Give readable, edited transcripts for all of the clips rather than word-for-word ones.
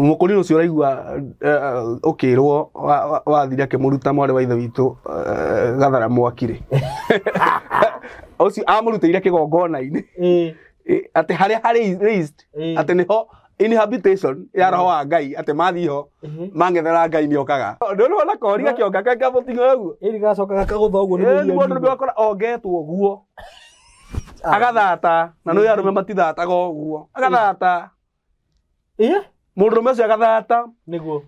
Mũkũrinũ ũcio ũraigua ũkĩrwo wathire akĩmũruta mwarĩ wa ithe witũ gathara mwaki rĩ, ũcio amũrutĩire kĩgongona-inĩ atĩ harĩa harĩ raised, atĩ nĩho inhabitation ya roho wa Ngai, atĩ mathiĩ ho mang'ethera Ngai nĩokaga. Ndũrona kori gakĩonga kamũting'o ũguo. Ĩni gacoka gakagũtha ũguo. Nĩ mũndũ nĩ wakora ongetwo ũguo agathata, na nĩ arũme matithataga ũguo, agathata. Mũndũrũme ũcio agathata. Nĩguo.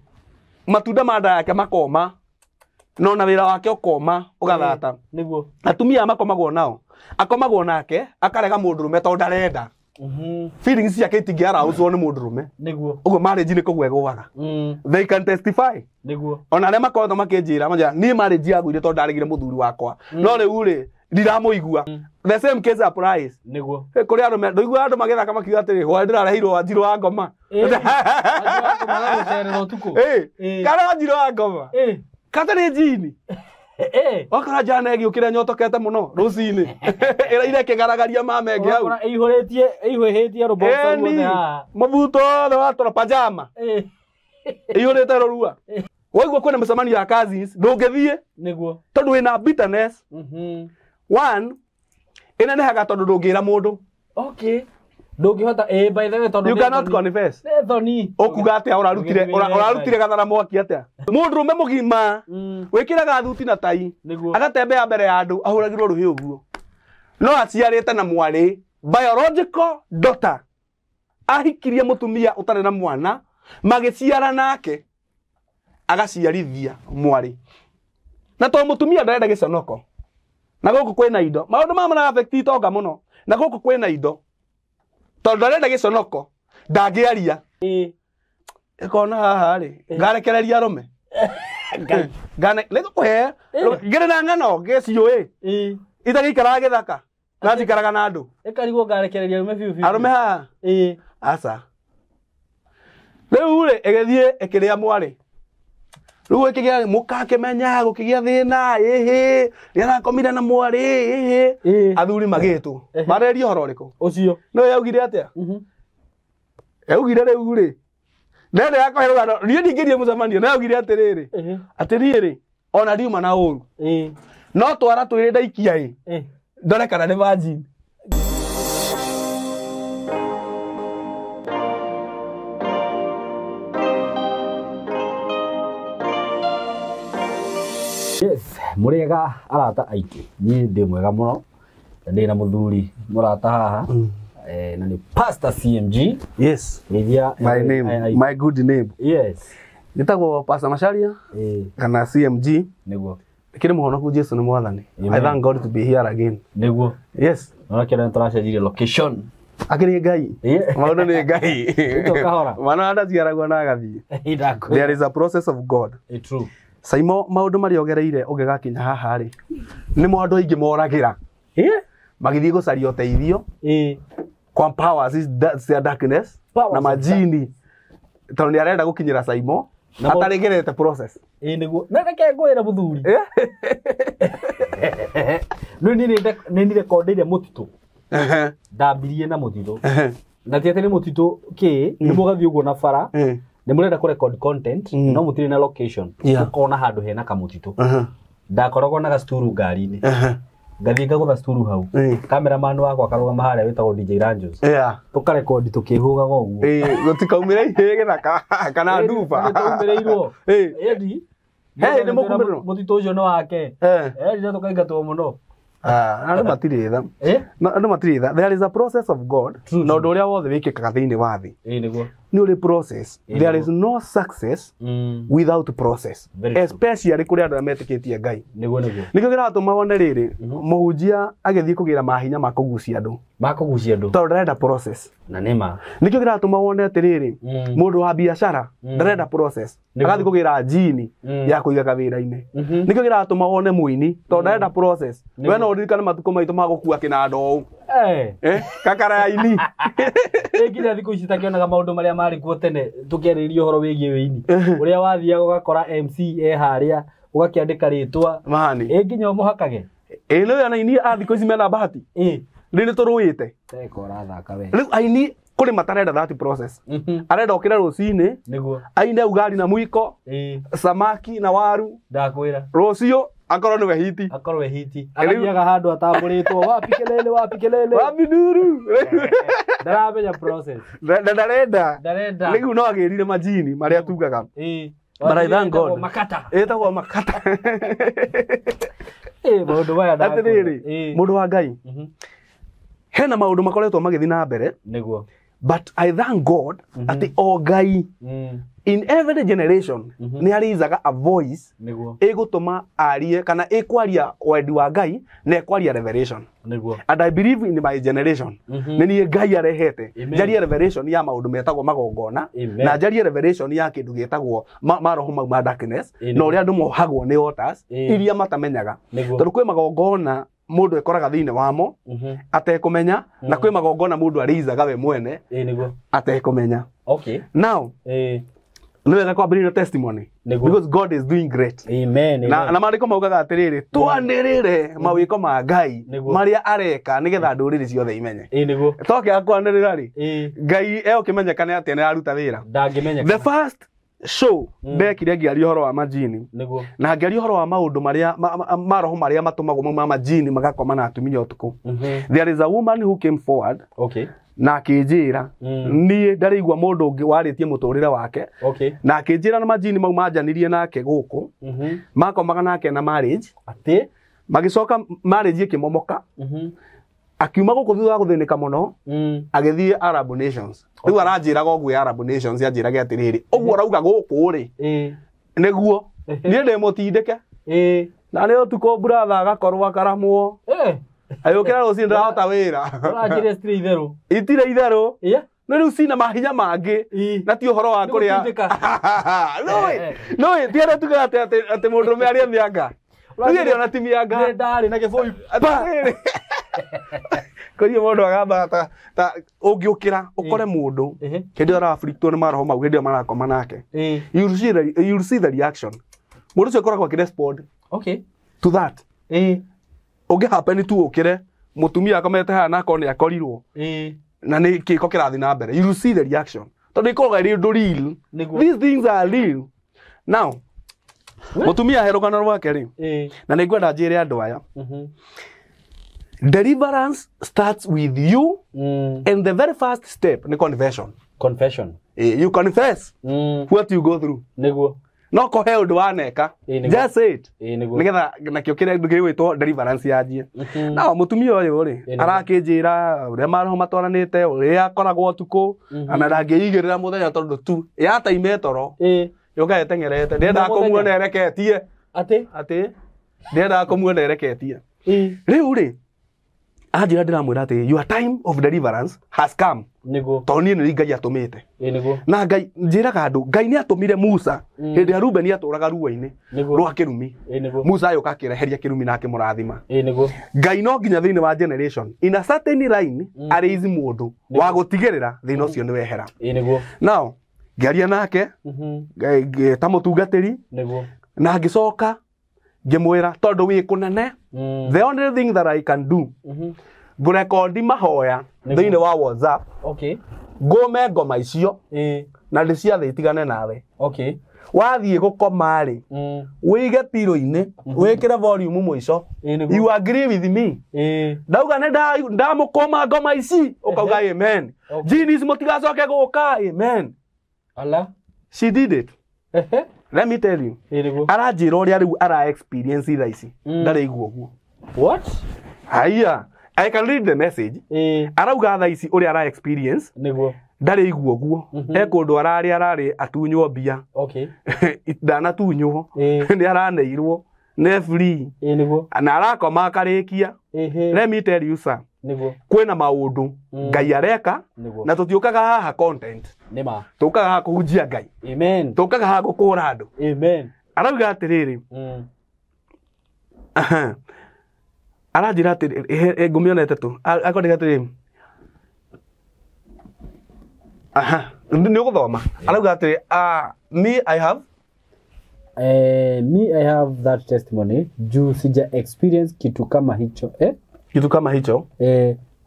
Matunda ma nda yake makoma, no na wĩra wake ũkoma ũgathata. Nĩguo. Atumia aya makomagwo nao, akomagwo nake akarega mũndũrũme tondũ ndarenda. Feelings ciake itingĩaraũcwo nĩ mũndũrũme. Nĩguo. Ũguo marriage nĩ kũgwa ĩgũaga. They can testify. Nĩguo. Ona arĩa makoretwo makĩnjĩra manjĩra niĩ marriage yagũire tondũ ndaregire mũthuri wakwa, no rĩu rĩ ndiramũigua. The same case applies. Nĩguo. Kũrĩ arũme ndũigua andũ magĩthaka makiuga atĩrĩ, hwaĩ ndĩrareheirwo wanjirũ wa ngoma. Gũcerera ũtukũ. Kana wanjirũ wa ngoma katarĩ njini. Wakora njana ĩgĩũkĩra nyotokete mũno rũcinĩ ĩraire ĩkĩgaragaria mamenge hau. Ĩihũrĩtie ĩihũhĩtie rũboco ruothe haha. Mũbuto wothe watũra pajama ĩihũrĩte rũrua. Waigua kwĩna mĩcemanio ya cousins ndũngĩthiĩ. Nĩguo. Tondũ wĩna bitterness. One ĩnenehaga tondũ ndũngĩra mũndũ. Okay. Ndũngĩhota by the way tondũ you cannot confess. Nĩ thoni. Ũkuga atĩa ũrarutire ũrarutire gathara mwaki atĩa? Mũndũrũme mũgima wĩkĩraga thuti na tai agatembea mbere ya andũ ahũragĩrwo rũhĩ ũguo, no aciarĩte na mwarĩ biological daughter, ahikirie mũtumia ũtarĩ na mwana, magĩciara nake agaciarithia mwarĩ, na to mũtumia ndarenda gĩconoko, na gũkũ kwĩna indo maũndũ maya mara affect itonga mũno, na gũkũ kwĩna indo tondũ ndarenda gĩconoko ndangĩaria. Ĩkona haha rĩ ngarekereria arũme nĩngũkũhe ngĩrĩ na ng'ano ngĩciũĩ itagĩikaraga gĩthaka na njikaraga na andũ. Ĩkarigwo ngarekereria arũme biũ biũ. Arũme haha aca. Rĩu rĩ ĩgĩthiĩ ĩkĩrĩa mwarĩ, rĩu ĩkĩgĩa mũkakĩmenya gũkĩgĩa thĩna, ĩhĩ nĩarakomire na mwarĩ, ĩhĩ athuri magĩtwo mareria ũhoro ũrĩkũ ũcio. No yaugire atĩa? Yaugire rĩu rĩ nene yakũhe rũgano niĩ ndingĩrie mũcemanio, no yaugire atĩrĩrĩ, atĩrĩrĩ ona ndiuma na ũru no twara twĩrĩ ndaikia ĩ ndore kana nĩ virgin. Yes, mũrĩega arata aingĩ, niĩ ndĩ mwega mũno na ndĩ na mũthuri mũrata haha na nĩ Pastor CMG. Yes. Geithia. My name, my good name. Yes. Nĩtagwo Pastor Macharia kana CMG. Nĩguo. Kĩrĩ mũhonoku Jesu nĩ mwathani. I thank God to be here again. Nĩguo. Yes. Naona kĩrĩa nĩtũracenjirie location. Akĩrĩ Ngai. Maũndũ nĩ Ngai. Kahora. Mwana ndaciaragwo na agathiĩ. There is a process of God. True. Saimo maũndũ marĩa ũgereire ũgĩgakinya haha rĩ nĩmo andũ aingĩ moragĩra magĩthiĩ gũcaria ũteithio kwa powers cia darkness na majini tondũ nĩ arenda gũkinyĩra Saimo atarĩgerete process. Nĩguo. Na reke ngwĩre mũthuri. Rĩu niĩ nĩ nirekondeire mũtitũ. Ndambirie na mũtitũ. Na ti atĩ nĩ mũtitũ kĩ, nĩ mũgathiĩ ũguo na bara. Nĩ mũrenda kũ record content no mũtirĩ na location. Ũkona handũ hena kamũtitũ. Ndakoragwo na gacuturu ngari-inĩ. Ngathiĩ ngagũtha cuturu hau. Cameraman wakwa akarũgama harĩa wĩtagwo DJ Ranjos. Tũkarekondi tũkĩhũgaga ũguo. Gũtikaumĩre ihĩĩ gĩthaka kana nduba. Nĩtwaumĩrĩirwo. Ĩndi. Hey, nĩ mũkumĩrĩrwo. Mũtitũ ũcio nĩ wake. Ĩndi no tũkaingatwo mũno. Andũ matirĩ tha. Andũ matirĩ tha. There is a process of God. Na ũndũ ũrĩa wothe wĩkĩkaga thĩinĩ wa thĩ. Nĩguo. Nĩ ũrĩ process. There is no success without process. Especially kũrĩ andũ arĩa metĩkĩtie Ngai. Nĩguo nĩguo. Nĩkĩo kĩratũma wone rĩrĩ mũhunjia agĩthiĩ kũgĩra mahinya ma kũgucia andũ. Ma kũgucia andũ. Tondũ ndarenda process. Na nĩ ma. Nĩkĩo kĩratũma wone atĩrĩrĩ mũndũ wa biacara ndarenda process. Agathiĩ kũgĩra njini ya kũiga kawĩra-inĩ. Nĩkĩo kĩratũma wone mũini tondũ ndarenda process. We no ũririkane matukũ maitũ ma gũkua kĩnanda ũũ. Kakaraini. Nginya thikũ ici takĩonaga maũndũ marĩa marĩ kuo tene tũkĩarĩrĩria ũhoro wĩgiĩ wĩini. Ũrĩa wathiaga ũgakora MC e harĩa ũgakĩandĩka rĩtwa. Mahani. Nginya ũmũhakage. Nĩ ona aini a thikũ ici mena bahati. Rĩu nĩ tũrũĩte. Teko ũrathaka we. Rĩu aini Kũrĩ matarenda that process. Arenda okĩre rũcinĩ Nĩguo. aine ugali na mwiko, samaki na waru, Ndakwĩra. rũciũ akorwo nĩwe hiti. Akorwo e hiti. Agathiaga handũ atambũrĩtwo, wapi kelele, wapi kelele. Wapi nduru. Ndaramenya process. Ndarenda. Ndarenda. Rĩu no agĩrire majini marĩa tugaga. But I thank God. Makata. Ĩtagwo makata. Maũndũ maya ndakwĩra. Atĩrĩrĩ, mũndũ wa Ngai, hena maũndũ makoretwo magĩthiĩ na mbere. Nĩguo. But I thank God atĩ o Ngai in every generation nĩ araisaga a voice Nĩguo. ĩgũtũma arie kana ĩkwaria wendi wa Ngai na ĩkwaria revelation. Nĩguo. And I believe in my generation. Nĩ niĩ Ngai arehete njarie revelation ya maũndũ metagwo magongona na njarie revelation ya kĩndũ gĩtagwo maroho mau ma darkness na ũrĩa andũ mohagwo nĩ altars iria matamenyaga. Tondũ kwĩ magongona mũndũ ekoraga thĩinĩ wamo atekũmenya, na kwĩ magongona mũndũ arĩizaga we mwene atekũmenya. Okay. Now, nĩ wega kwambĩrĩria testimony. Because God is doing great. Amen. Na maandĩko maugaga atĩrĩrĩ, twanĩrĩre mawĩko ma Ngai marĩa areka nĩgetha ndũrĩrĩ ciothe imenye. Nĩguo. Tokĩaga kwanĩrĩra rĩ, Ngai egũkĩmenyekana atĩa nĩ araruta wĩra. Ndangĩmenyeka. The first show ndekire ngĩaria ũhoro wa majini. Nĩguo. Na ngĩaria ũhoro wa maũndũ marĩa maroho marĩa matũmagwo mau ma majini magakoma na atumia ũtukũ. There is a woman who came forward. Okay. Na akĩnjĩra niĩ ndarĩigua mũndũ ũngĩ warĩtie mũtũrĩre wake. Okay. Na akĩnjĩra na majini mau manjanirie nake gũkũ, makomaga nake na marriage. Atĩ magĩcoka marriage ĩkĩmomoka. Akiuma gũkũ thutha wa gũthĩnĩka mũno, agĩthiĩ Arab Nations. Rĩu aranjĩraga ũguo Arab Nations anjĩrage atĩrĩrĩ, ũguo arauga gũkũ rĩ, nĩguo niĩ ndĩmũtindĩke. Na nĩ ũtukũ brother agakorwo akaramwo. Agĩũkĩra rũcinĩ ndarahota wĩra. Ũranjĩra citirĩ itherũ. Itirĩ itherũ. No rĩu cina mahinya mangĩ na ti ũhoro wa kũrĩa. Nũĩ ti arĩa tugaga atĩ mũndũrũme arĩe mĩanga. Rĩu ĩrĩ ona ti mĩanga. Ndarĩ na gĩbũi. Kũria mũndũ agamba ta ũngĩũkĩra ũkore mũndũ hĩndĩ ĩyo araburikwo nĩ maroho mau, hĩndĩ ĩyo marakoma nake. You see the reaction. Mũndũ ũcio akoragwo akĩrespond to that. Ũngĩ happen tu ũkĩre mũtumia akomete haha na akorwo nĩ akorirwo na nĩ kĩko kĩrathiĩ na mbere. You see the reaction. Tondũ ikoragwo ĩrĩ ũndũ real. These things are real. Now, mũtumia he rũgano rwake rĩ, na nĩ ngwenda njĩre andũ aya. Deliverance starts with you, and the very first step ni confession. Confession. You confess what you go through. Nĩguo. No kohe ũndũ waneka. Just say it. Nĩgetha nakĩo kĩrĩa gĩgwĩtwo deliverance yanjie. Now mũtumia ũyũ rĩ, arakĩnjĩra ũrĩa maroho matwaranĩte, ũrĩa akoragwo ũtukũ, na ndangĩigĩrĩra mũthenya tondũ tu yataime toro. Yũka ĩteng'erete. Ndĩendaga kũmuona ereketie. Atĩ? Atĩ? Ndĩendaga kũmuona ereketie. Rĩu rĩ, anjĩra ndĩramwĩra atĩ your time of deliverance has come. Nĩguo. Tondũ niĩ nĩ Ngai atũmĩte. Nĩguo. Na Ngai njĩraga andũ, Ngai nĩ atũmire Musa hĩndĩ ya Rubeni atũraga ruo-inĩ rwa kĩrumi. Nĩguo. Musa agĩũka akĩreheria kĩrumi na akĩmũrathima. Nĩguo. Ngai no nginya thĩinĩ wa generation in a certain line arĩizi mũndũ wa gũtigĩrĩra thĩna ũcio nĩ wehera. Nĩguo. Now ngĩaria nake ta mũtungatĩri. Nĩguo. Na ngĩcoka ngĩmwĩra tondũ wĩ kũnene, the only thing that I can do, ngũrekondi mahoya thĩinĩ wa WhatsApp. Okay. Ngũme ngoma icio na ndĩciathe itigane nawe. Okay. Wathiĩ gũkoma rĩ, wĩige pillow-inĩ, wĩkĩre volume mũico. You agree with me? Ndauga nĩ ndamũkũma ngoma ici, ũkauga amen. Jini mũtigacoke gũka, amen. Allah. She did it. Let me tell you. Aranjĩra ũrĩa rĩu ara experience thaa ici. Ndarĩigua ũguo. What? Haiya. I can read the message. Arauga thaa ici ũrĩa ara experience. Nĩguo. Ndarĩigua ũguo. He kũndũ ararĩ atunywo mbia. Okay. Ndanatunywo. Nĩ araneirwo. Nĩ free. Nĩguo. Na arakoma akarĩkia. Let me tell you sir. Nĩguo. Kwĩna maũndũ Ngai areka na tũtiũkaga haha content. Nĩma. Tũkaga haha kũhunjia Ngai. Amen. Tũkaga haha gũkũra andũ. Amen. Arauga atĩrĩrĩ. Aranjĩra atĩrĩrĩ, ngũmĩonete tu. Akwandĩka atĩrĩrĩ. Aha, nĩ ũgũthoma. Arauga atĩrĩ, me I have me I have that testimony juu sija experience kitu kama hicho. Kitu kama hicho.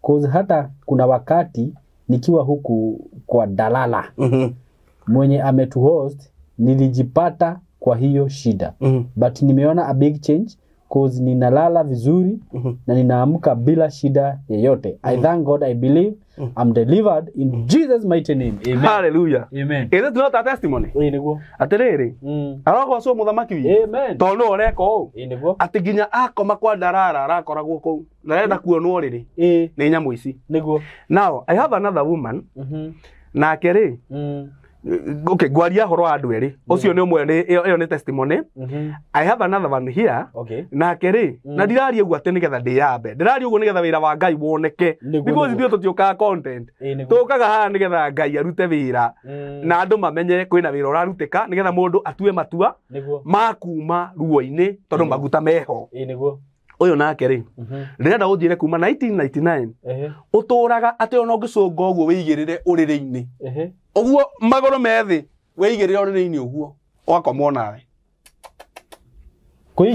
Cause hata kuna wakati Nikiwa huku kwa Dalala mwenye ametuhost nilijipata kwa hiyo shida. But nimeona a big change cause ninalala vizuri na ninaamka bila shida yeyote. I thank God, I believe I'm delivered in Jesus mighty name. Amen. Hallelujah. Amen. Is it not a testimony? Ĩĩ nĩguo. Atĩrĩrĩ, arogocwo mũthamaki witũ. Amen. Tondũ nĩwe ũreka ũũ. Ĩĩ nĩguo. Atĩ nginya akoma kwa Ndarara arakoragwo kũu. Ndarenda kuonwo rĩrĩ Ĩĩ nĩ nyamũ ici. nĩguo. Now, I have another woman nake rĩ, okay, ngwaria horo wa andũ erĩ. Ũcio nĩ ũmwe nĩ ĩyo nĩ testimony. I have another one here. Okay. Nake rĩ, na ndiraria ũguo atĩ nĩgetha ndĩyambe, ndĩraria ũguo nĩgetha wĩra wa Ngai woneke. Nĩguo, Because nĩguo. ithuĩ tũtiũkaga content, Ĩĩ nĩguo. tũkaga haha nĩgetha Ngai arute wĩra na andũ mamenye kwĩna wĩra ũrarutĩka nĩgetha mũndũ atue matua Nĩguo. ma kuma ruo-inĩ tondũ maguta meho. Ĩĩ nĩguo. Ũyũ nake rĩ, ndĩrenda ũnjĩre kuma 1999 ũtũraga atĩ ona ũngĩcũnga ũguo wĩigĩrĩre ũrĩrĩ-inĩ ũguo magũrũ me thĩ wĩigĩrĩre ũrĩrĩ-inĩ ũguo ũgakomwo nawe.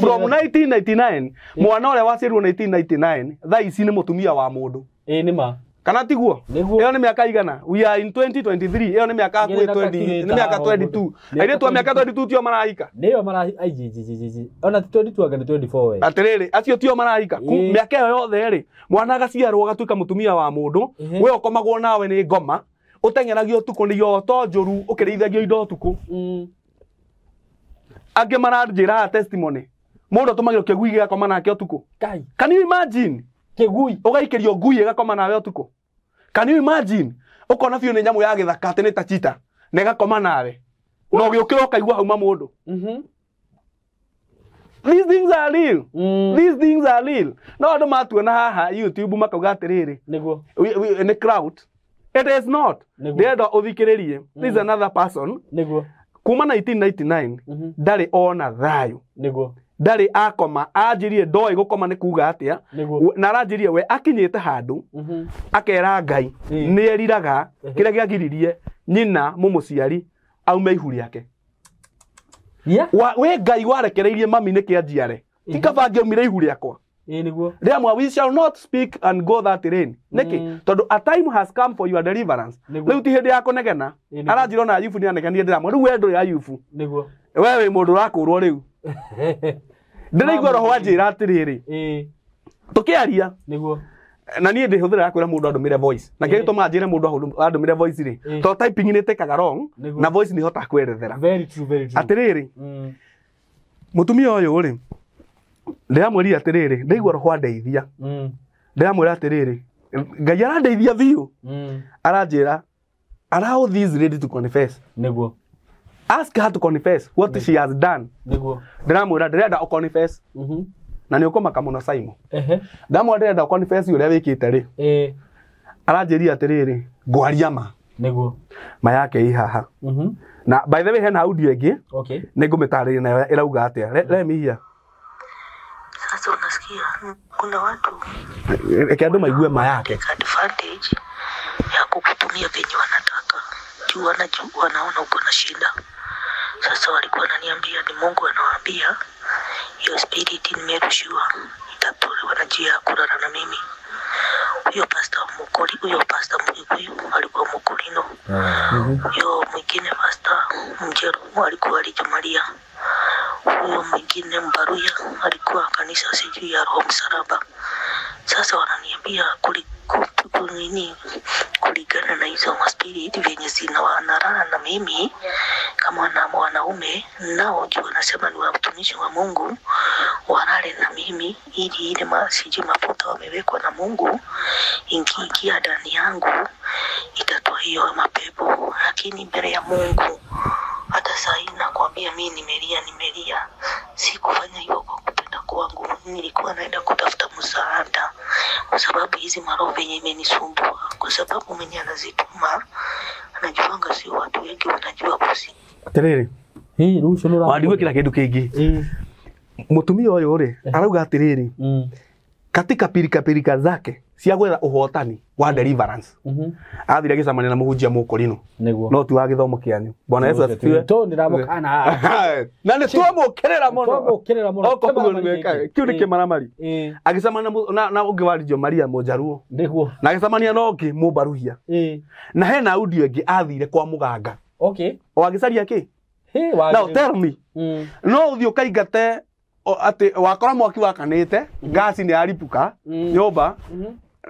From 1999 mwana ũrĩa waciarirwo 1999 thaa ici nĩ mũtumia wa mũndũ. Ĩĩ nĩ ma. Kana tiguo? Nĩguo. Ĩyo nĩ mĩaka igana? We are in 2023. Ĩyo nĩ mĩaka hakuhĩ 20, nĩ mĩaka 22. Airĩtu a mĩaka 22 tio marahika. Nĩyo marahi ai ona ti 22 anga nĩ 24 we. Atĩrĩrĩ, acio tio marahika. Mĩaka ĩyo yothe rĩ, mwana agaciarwo agatuĩka mũtumia wa mũndũ, we ũkomagwo nawe nĩ ngoma, ũteng'eragio ũtukũ nĩ iroto njũru, ũkĩrĩithagio indo ũtukũ. Angĩ maranjĩra testimony. Mũndũ atũmagĩrwo kĩgui gĩgakoma nake ũtukũ. Can you imagine? Kĩgui. Ũgaikĩrio ngui ĩgakoma nawe ũtukũ. Can you imagine? Ũkona biũ nĩ nyamũ ya gĩthaka atĩ nĩ ta cheetah na ĩgakoma nawe. Na ũgĩũkĩra ũkaigua hauma mũndũ. These things are real. These things are real. No andũ matuona haha YouTube makauga atĩrĩrĩ, Nĩguo. nĩ crowd. It is not. Ndĩrenda ũthikĩrĩrie. This is another person. Nĩguo. Kuma 1999 ndarĩ ona thayũ. Nĩguo. Ndarĩ akoma, anjirie ndoĩ gũkoma nĩ kuga atĩa. Nĩguo. Na aranjirie we akinyĩte handũ akera Ngai nĩ eriraga kĩrĩa gĩagiririe nyina mũmũciari aume ihu rĩake. We Ngai warekereirie mami nĩkĩ anjiare. Ti kaba angĩaumire ihu rĩakwa. Ĩĩ nĩguo. Rĩamwa we shall not speak and go that lane. Nĩkĩ? Tondũ a time has come for your deliverance. Rĩu ti hĩndĩ ya kũnegena. Aranjĩra ona Ayubu nĩ anegenire ndĩramwa. Rĩu we ndũrĩ Ayubu. Nĩguo. We wĩ mũndũ ũrakũrwo rĩu. Ndĩraigua roho anjĩra atĩrĩrĩ. Tũkĩaria. Nĩguo. Na niĩ ndĩhũthĩra kwĩra mũndũ andũmĩre voice. Na kĩrĩa gĩtũmaga njĩre mũndũ andũmĩre voice rĩ, tondũ typing nĩ ĩtĩkaga wrong na voice nĩ ĩhotaga kwerethera. Very true, very true. Atĩrĩrĩ, mũtumia ũyũ rĩ, ndĩramwĩrire atĩrĩrĩ, ndaigua roho andeithia. Ndĩramwĩra atĩrĩrĩ, Ngai arandeithia biũ. Aranjĩra, allow this lady to confess. Nĩguo. Ask her to confess what she has done. Nĩguo. Ndĩramwĩra ndĩrenda ũconfess. Na nĩ ũkũmaka mũno Simon. Ndamwĩra ndĩrenda ũconfess ũrĩa wĩkĩte rĩ. Aranjĩrire atĩrĩrĩ, ngwaria ma. Nĩguo. Ma yake ĩ haha. Na by the way hena audio ĩngĩ. Okay. Nĩ ngũmĩtarĩria nayo ĩrauga atĩa. Let me hear. Sasa unasikia kuna watu Reke andũ maigue ma yake. Advantage ya kukutumia venye wanataka. Juu wanaona uko na shida. Sasa walikuwa wananiambia ni Mungu anawaambia hiyo spirit nimerushiwa itatolewa na njia ya kulala na mimi. Huyo pastor Mukori, huyo pastor Mgikuyu alikuwa Mukorino. Huyo mwingine pastor Mjeru alikuwa Alijumalia. Huyo mwingine Mbaruya alikuwa kanisa sijui ya Roho Msalaba. Sasa wananiambia kulingana na hizo maspirit venye zinawanarana na mimi kama na wanaume nao juu wanasema ni watumishi wa Mungu walale na mimi ili ile sijui mafuta wamewekwa na Mungu ingiingia ndani yangu itatoa hiyo mapepo. Lakini mbele ya Mungu hata saa hii nakwambia mimi nimelia, sikufanya hivyo kwa kupenda kwangu, nilikuwa naenda kutafuta msaada kwa sababu hizi maroho yenye imenisumbua, kwa sababu mwenye anazituma anajuanga, sio watu wengi wanajua kusi. Atiriri. Hii rucio nura. Wandigwe kila kindu kingi. Mutumia uyu ri arauga atiriri. Katika pirika pirika zake Cia gwetha ũhotani wa deliverance. Athire agĩcemania na mũhunjia mũkũrinũ. Nĩguo. No ti wa gĩthomo kĩanyu. Bwana Yesu asifiwe. To ndĩramũkana. Na nĩ twamũkĩrĩra mũno. Twamũkĩrĩra mũno. Okorwo ũguo nĩweka, kĩu nĩ kĩmaramari. Ĩĩ. Agĩcemania na ũngĩ wa Reggio Maria mũnjaruo. Nĩguo. Na agĩcemania na ũngĩ mũmbaruhia. Ĩĩ. Na hena audio ĩngĩ athire kwa mũganga. Okay. O agĩcaria kĩ? Hey, Now tell me. No ũthiĩ ũkaingate atĩ wakora mwaki wakanĩte, ngasi nĩ yaripuka, nyũmba,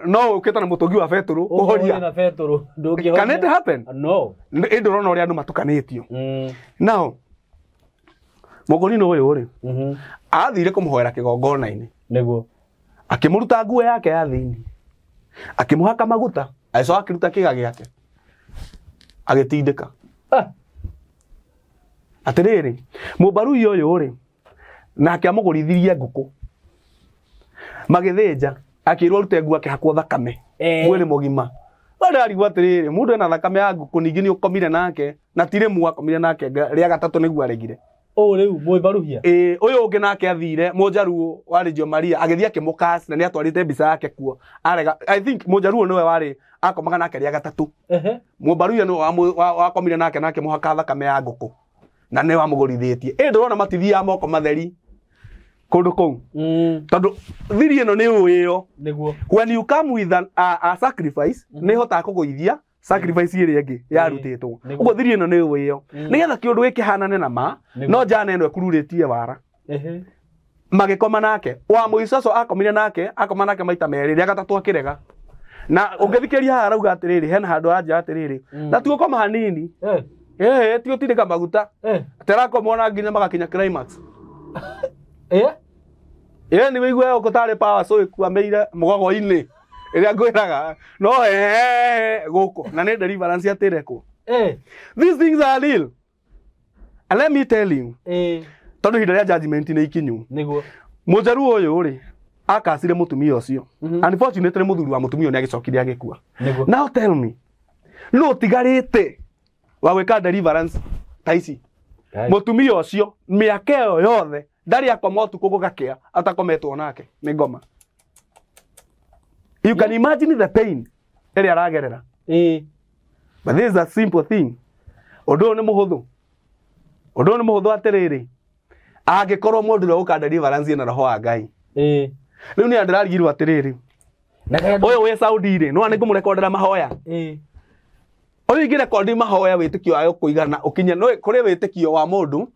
no ũkĩte na mũtũngi wa betũrũ kũhoria. Na betũrũ ndũngĩhoria. Can it happen? No. Ĩ ndũrona ũrĩa andũ matukanĩtio. Now, mũkũrinũ ũyũ rĩ, athire kũmũhoera kĩgongona-inĩ. Nĩguo. Akĩmũruta nguo yake ya thĩinĩ. Akĩmũhaka maguta, agĩcoka akĩruta kĩga gĩake. Agĩtindĩka. Atĩrĩrĩ, mũmbarui ũyũ rĩ, nake amũgũrithirie ngũkũ. Magĩthĩnja, akĩrwo arute nguo akĩhakwo thakame. Mwĩrĩ mũgima. Ndarigwo atĩrĩrĩ, mũndũ ena thakame ya ngũkũ ningĩ nĩ ũkomire nake, na ti rĩmwe akomire nake, rĩa gatatũ nĩguo aregire. Ũũ rĩu mũmbaruhia? Ĩĩ, ũyũ ũngĩ nake athire, mũnjaruo wa Reggio Maria, agĩthiĩ akĩmũcast na nĩ atwarĩte mbica yake kuo. Arega, I think mũnjaruo nĩwe warĩ akomaga nake rĩa gatatũ. Mũmbaruhia nĩwe wakomire nake na akĩmũhaka thakame ya ngũkũ. Na nĩwe wamũgũrithĩtie. Ĩ ndũrona matithiaga moko matheri kũndũ kũu. Tondũ thiri ĩno nĩ ũĩ ĩyo. Nĩguo. When you come with a sacrifice, nĩ ĩhotaga kũgũithia sacrifice ĩrĩa ĩngĩ yarutĩtwo. Ũguo thiri ĩno nĩ ũĩ ĩyo. Nĩgetha kĩũndũ gĩkĩhanane na ma, no njana ĩno ĩkururĩtie wara. Magĩkoma nake. Wa mũico ũcio akomire nake, akoma nake maita merĩ, rĩa gatatũ akĩrega. Na ũngĩthikĩrĩria haha arauga atĩrĩrĩ, hena handũ aranjĩra atĩrĩrĩ, na ti gũkoma hanini. Ti gũtindĩka maguta. Atĩ na nginya magakinya climax. Ĩĩ nĩ wĩigue ũkũ tarĩ power so ĩkuamĩire mũgogo-inĩ ĩrĩa ngwĩraga no gũkũ na nĩ deliverance atĩrekwo. These things are real. And let me tell you. Tondũ ihinda rĩa judgment nĩ ikinyu. Nĩguo. Mũnjaruo ũyũ rĩ akacire mũtumia ũcio. Unfortunately mũthuri wa mũtumia ũyũ nĩ agĩcokire agĩkua. Now tell me, no ũtigarĩte wa gwĩka deliverance ta ici? Mũtumia ũcio mĩaka ĩyo yothe ndarĩ akoma ũtukũ gũgakĩa atakometwo nake nĩ ngoma. You can imagine the pain ĩrĩa aragerera. But this is a simple thing. Ũndũ ũyũ nĩ mũhũthũ. Ũndũ ũyũ nĩ mũhũthũ atĩrĩrĩ, angĩkorwo mũndũ ũrĩa ũka deliverance ena roho wa Ngai. Rĩu nĩ ndĩrarigirwo atĩrĩrĩ, ũyũ wĩ Saudi rĩ, no nĩ ngũmũrekondera mahoya. Ũyũ ingĩrekondi mahoya wĩtĩkio wayo kũigana ũkinye no kũrĩ wĩtĩkio wa mũndũ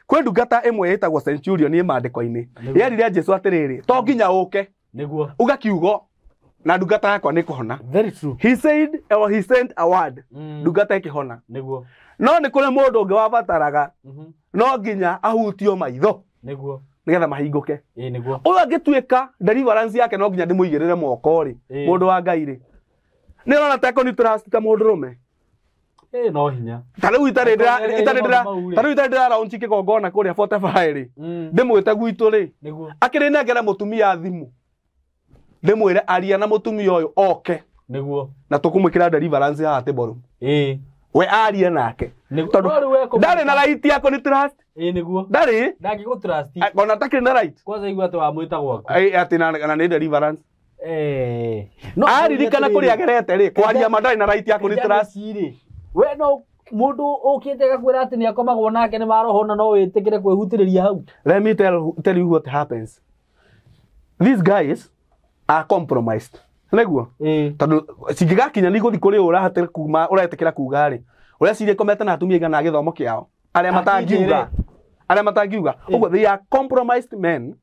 kwĩ ndungata ĩmwe ĩtagwo Centurion ĩ maandĩko-inĩ yerire Jesu atĩrĩrĩ, to nginya ũke. Nĩguo. Uga kiugo na ndungata yakwa nĩ kũhona. Very true. He said or he sent a word. Ndungata ĩkĩhona. Nĩguo. No nĩ kũrĩ mũndũ ũngĩ wabataraga no nginya ahutio maitho. Nĩguo. Nĩgetha mahingũke. Ĩĩ nĩguo. Ũyũ angĩtuĩka deliverance yake no nginya ndĩmũigĩrĩre moko rĩ, mũndũ wa Ngai rĩ. Nĩ ũrona ta ĩkoni trust ta mũndũ rũme. Ĩĩ no hinya. Ta rĩu itarĩ ndĩra launch kĩgongona kũrĩa 45 rĩ. Ndĩmwĩte gwitũ rĩ. Nĩguo. Akĩrĩ nengere mũtumia thimũ. Ndĩmwĩre aria na mũtumia ũyũ oke. Nĩguo. Na tũkũmwĩkĩra deliverance haha Tĩborũ. Ĩĩ. We arie nake. Tondũ ndarĩ na right ya kũni trust. Ĩĩ nĩguo. Ndarĩ. Ndangĩgũ trust. Ona atakĩrĩ na right. Kwanza igua atĩ wamwĩta gwaku. Ĩĩ atĩ na nĩ deliverance. No aririkana kũrĩa agerete rĩ, kwaria ma ndarĩ na right ya kũni trust. We no mũndũ ũkĩte agakwĩra atĩ nĩ akomagwo nake nĩ maroho na no wĩtĩkĩre kwĩhutĩrĩria hau. Let me tell you what happens. These guys are compromised. Nĩguo? Tondũ cingĩgakinya nĩ gũthiĩ kũrĩ ũrahatĩra kuma ũretĩkĩra kuga rĩ, ũreciria komete na atumia aigana a gĩthomo kĩao arĩa matangiuga. Arĩa matangiuga. Ũguo they are compromised men.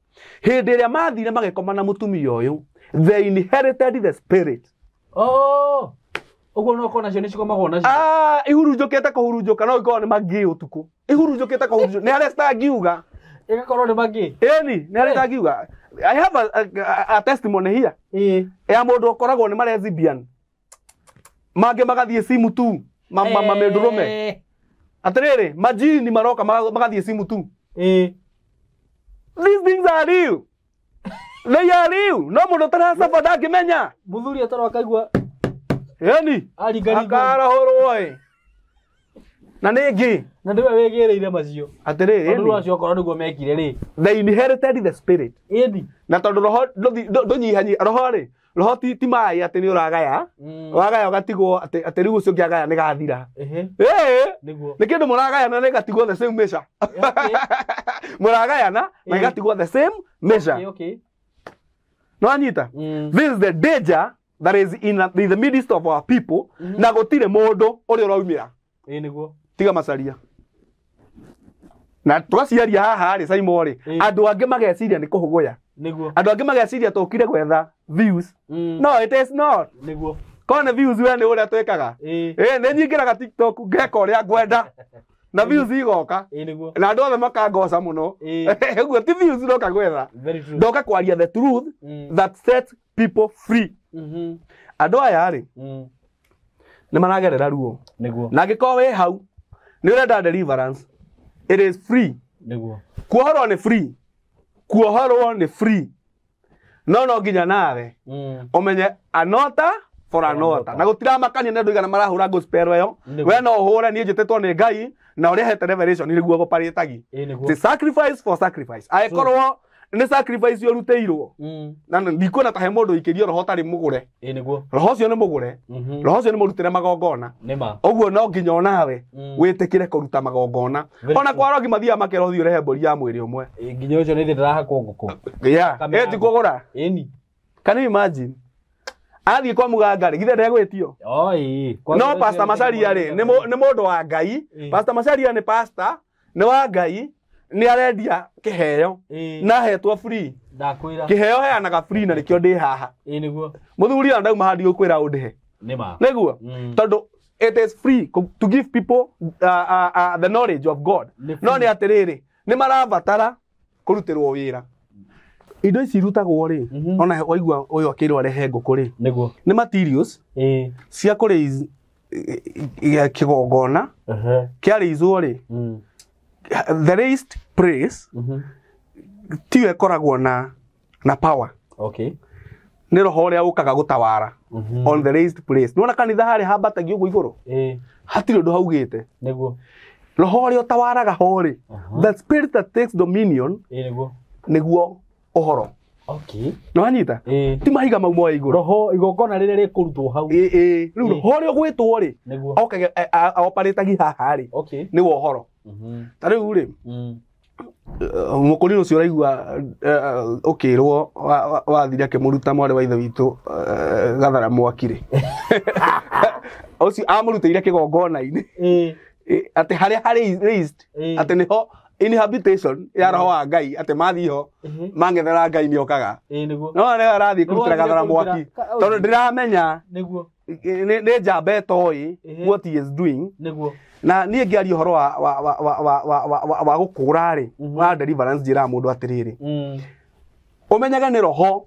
Hĩndĩ ĩrĩa mathire magĩkoma na mũtumia ũyũ, they inherited the spirit. Oh, ũguo no kona cio nĩ cikomagwo nacio. Ah, ihurunjũkĩte kũhurunjũka no ikorwo nĩ mangĩ ũtukũ. Ihurunjũkĩte kũhurunjũka. Nĩ arĩa citangiuga. Ĩgakorwo nĩ mangĩ. Ĩni, nĩ arĩa itangiuga. I have a testimony here. Ĩĩ. Ya mũndũ ũkoragwo nĩ ma lesbian. Mangĩ magathiĩ simu tu. Mamĩndũrũme. Atĩrĩrĩ, majini maroka magathiĩ simu tu. Ĩĩ. These things are real. They are real. No mũndũ ũtaracaba ndangĩmenya. Mũthuri atarwo akaigua. Ĩni. Aringaringa. Akarahũrwo ĩ. Na nĩngĩ Na nĩwe wĩgĩrĩire macio. Atĩrĩrĩ. Tondũ acio okorwo nĩguo mekire rĩ. They inherited the spirit. Ĩni. Na tondũ roho ndũnyihanyi roho rĩ, roho ti maĩ atĩ nĩ ũragaya. Wagaya ũgatigwo atĩ rĩu ũcio ũngĩ agaya nĩ gathira. Nĩguo. Nĩ kĩndũ mũragayana na ĩgatigwo the same measure. Mũragayana na ĩgatigwo the same measure. Okay. No anyita. This is the danger that is in the midst of our people. Na gũtirĩ mũndũ ũrĩa ũraumĩra. Nĩguo. Tiga macaria. Na twaciaria haha rĩ Saimo rĩ, andũ angĩ mageciria nĩ kũhũgũya. Nĩguo. Andũ angĩ mageciria tũkire gwetha views. No, it is not. Nĩguo. Kone views we nĩ ũrĩa twĩkaga. Nĩ nyingĩraga TikTok ngeka ũrĩa ngwenda. Na views igoka. Nĩguo. Na andũ othe makangoca mũno. Ũguo ti views ndoka gwetha. Ndoka kwaria the truth that sets people free. Andũ aya rĩ, nĩ maragerera ruo. Nĩguo. Na angĩkorwo wĩ hau nĩ ũrenda deliverance, it is free. Nĩguo. Kuohorwo nĩ free. Kuohorwo nĩ free. No no nginya nawe ũmenye anota for anota. Na gũtiramakania nĩ andũ aigana marahũra gospel ĩyo. We no ũhũre, niĩ njĩtĩtwo nĩ Ngai na ũrĩa hete revelation nĩguo gũparĩtagi. The sacrifice for sacrifice. Angĩkorwo nĩ sacrifice ũrutĩirwo, na ndikuona ta he mũndũ ũikĩrio roho ũtarĩ mũgũre. Nĩguo. Roho ũcio nĩ mũgũre. Roho ũcio nĩ mũrutĩre magongona. Nĩma. Ũguo no nginya onawe wĩtĩkĩre kũruta magongona. Ona kwa rogi mathiaga makera ũthiĩ ũrehe mbũri ya mwĩrĩ ũmwe. Nginya ũcio nĩ ndĩrahakwo ngũkũ. Yeah. Ti kũgũra. Ĩni. Can you imagine? Athiĩ kwa mũganga rĩ, githĩ ndegwĩtio? No Pastor Macharia rĩ, nĩ mũndũ wa Ngai. Pastor Macharia nĩ pastor, nĩ wa Ngai, nĩ arendia kĩheo na ahetwo free. Ndakwĩra. Kĩheo heanaga free na nĩkĩo ndĩ haha. Nĩguo. Mũthuri ona ndauma haha ndigũkwĩra ũndĩhe. Nĩma. Nĩguo. Tondũ it is free to give people the knowledge of God. No nĩ atĩrĩrĩ, nĩ marabatara kũrutĩrwo wĩra. Indo ici irutagwo rĩ, ona waigua ũyũ akĩrwo arehe ngũkũ rĩ, Nĩguo. nĩ materials cia kũ raise kĩgongona kĩa raise-wo rĩ, the raised praise tiyo ĩkoragwo na power. Okay. Nĩ roho ũrĩa ũkaga gũtawara on the raised place. Nĩwona kanitha harĩa hambatagio ũguo igũrũ? Hatirĩ ũndũ haugĩte. Nĩguo. Roho ũrĩa ũtawaraga ho rĩ, the spirit that takes dominion Nĩguo. nĩguo ũhoro. Okay. Nĩ wanyita? Ti mahiga mau moe igũrũ. Roho igongona rĩrĩa rĩkũrutwo hau. Rĩu roho ũrĩa ũgwĩtwo rĩ, Nĩguo. okage oparĩtagi haha rĩ, nĩwe ũhoro. Ta rĩu rĩ, mũkũrinũ ũcio ũraigua ũkĩrwo wathire akĩmũruta mwarĩ wa ithe witũ gathara mwaki rĩ. Ũcio amũrutĩire kĩgongona-inĩ. Atĩ harĩa harĩ raised, atĩ nĩho inhabitation ya roho wa Ngai, atĩ mathiĩ ho mang'ethera Ngai nĩokaga. Nĩguo. No nĩwe arathiĩ kũrutĩra gathara mwaki. Tondũ ndĩramenya Nĩguo. nĩ njamba ĩtoĩ what he is doing. Nĩguo. Na niĩ ngĩaria ũhoro wa gũkũra rĩ, wa deliverance njĩraga mũndũ atĩrĩrĩ, ũmenyage nĩ roho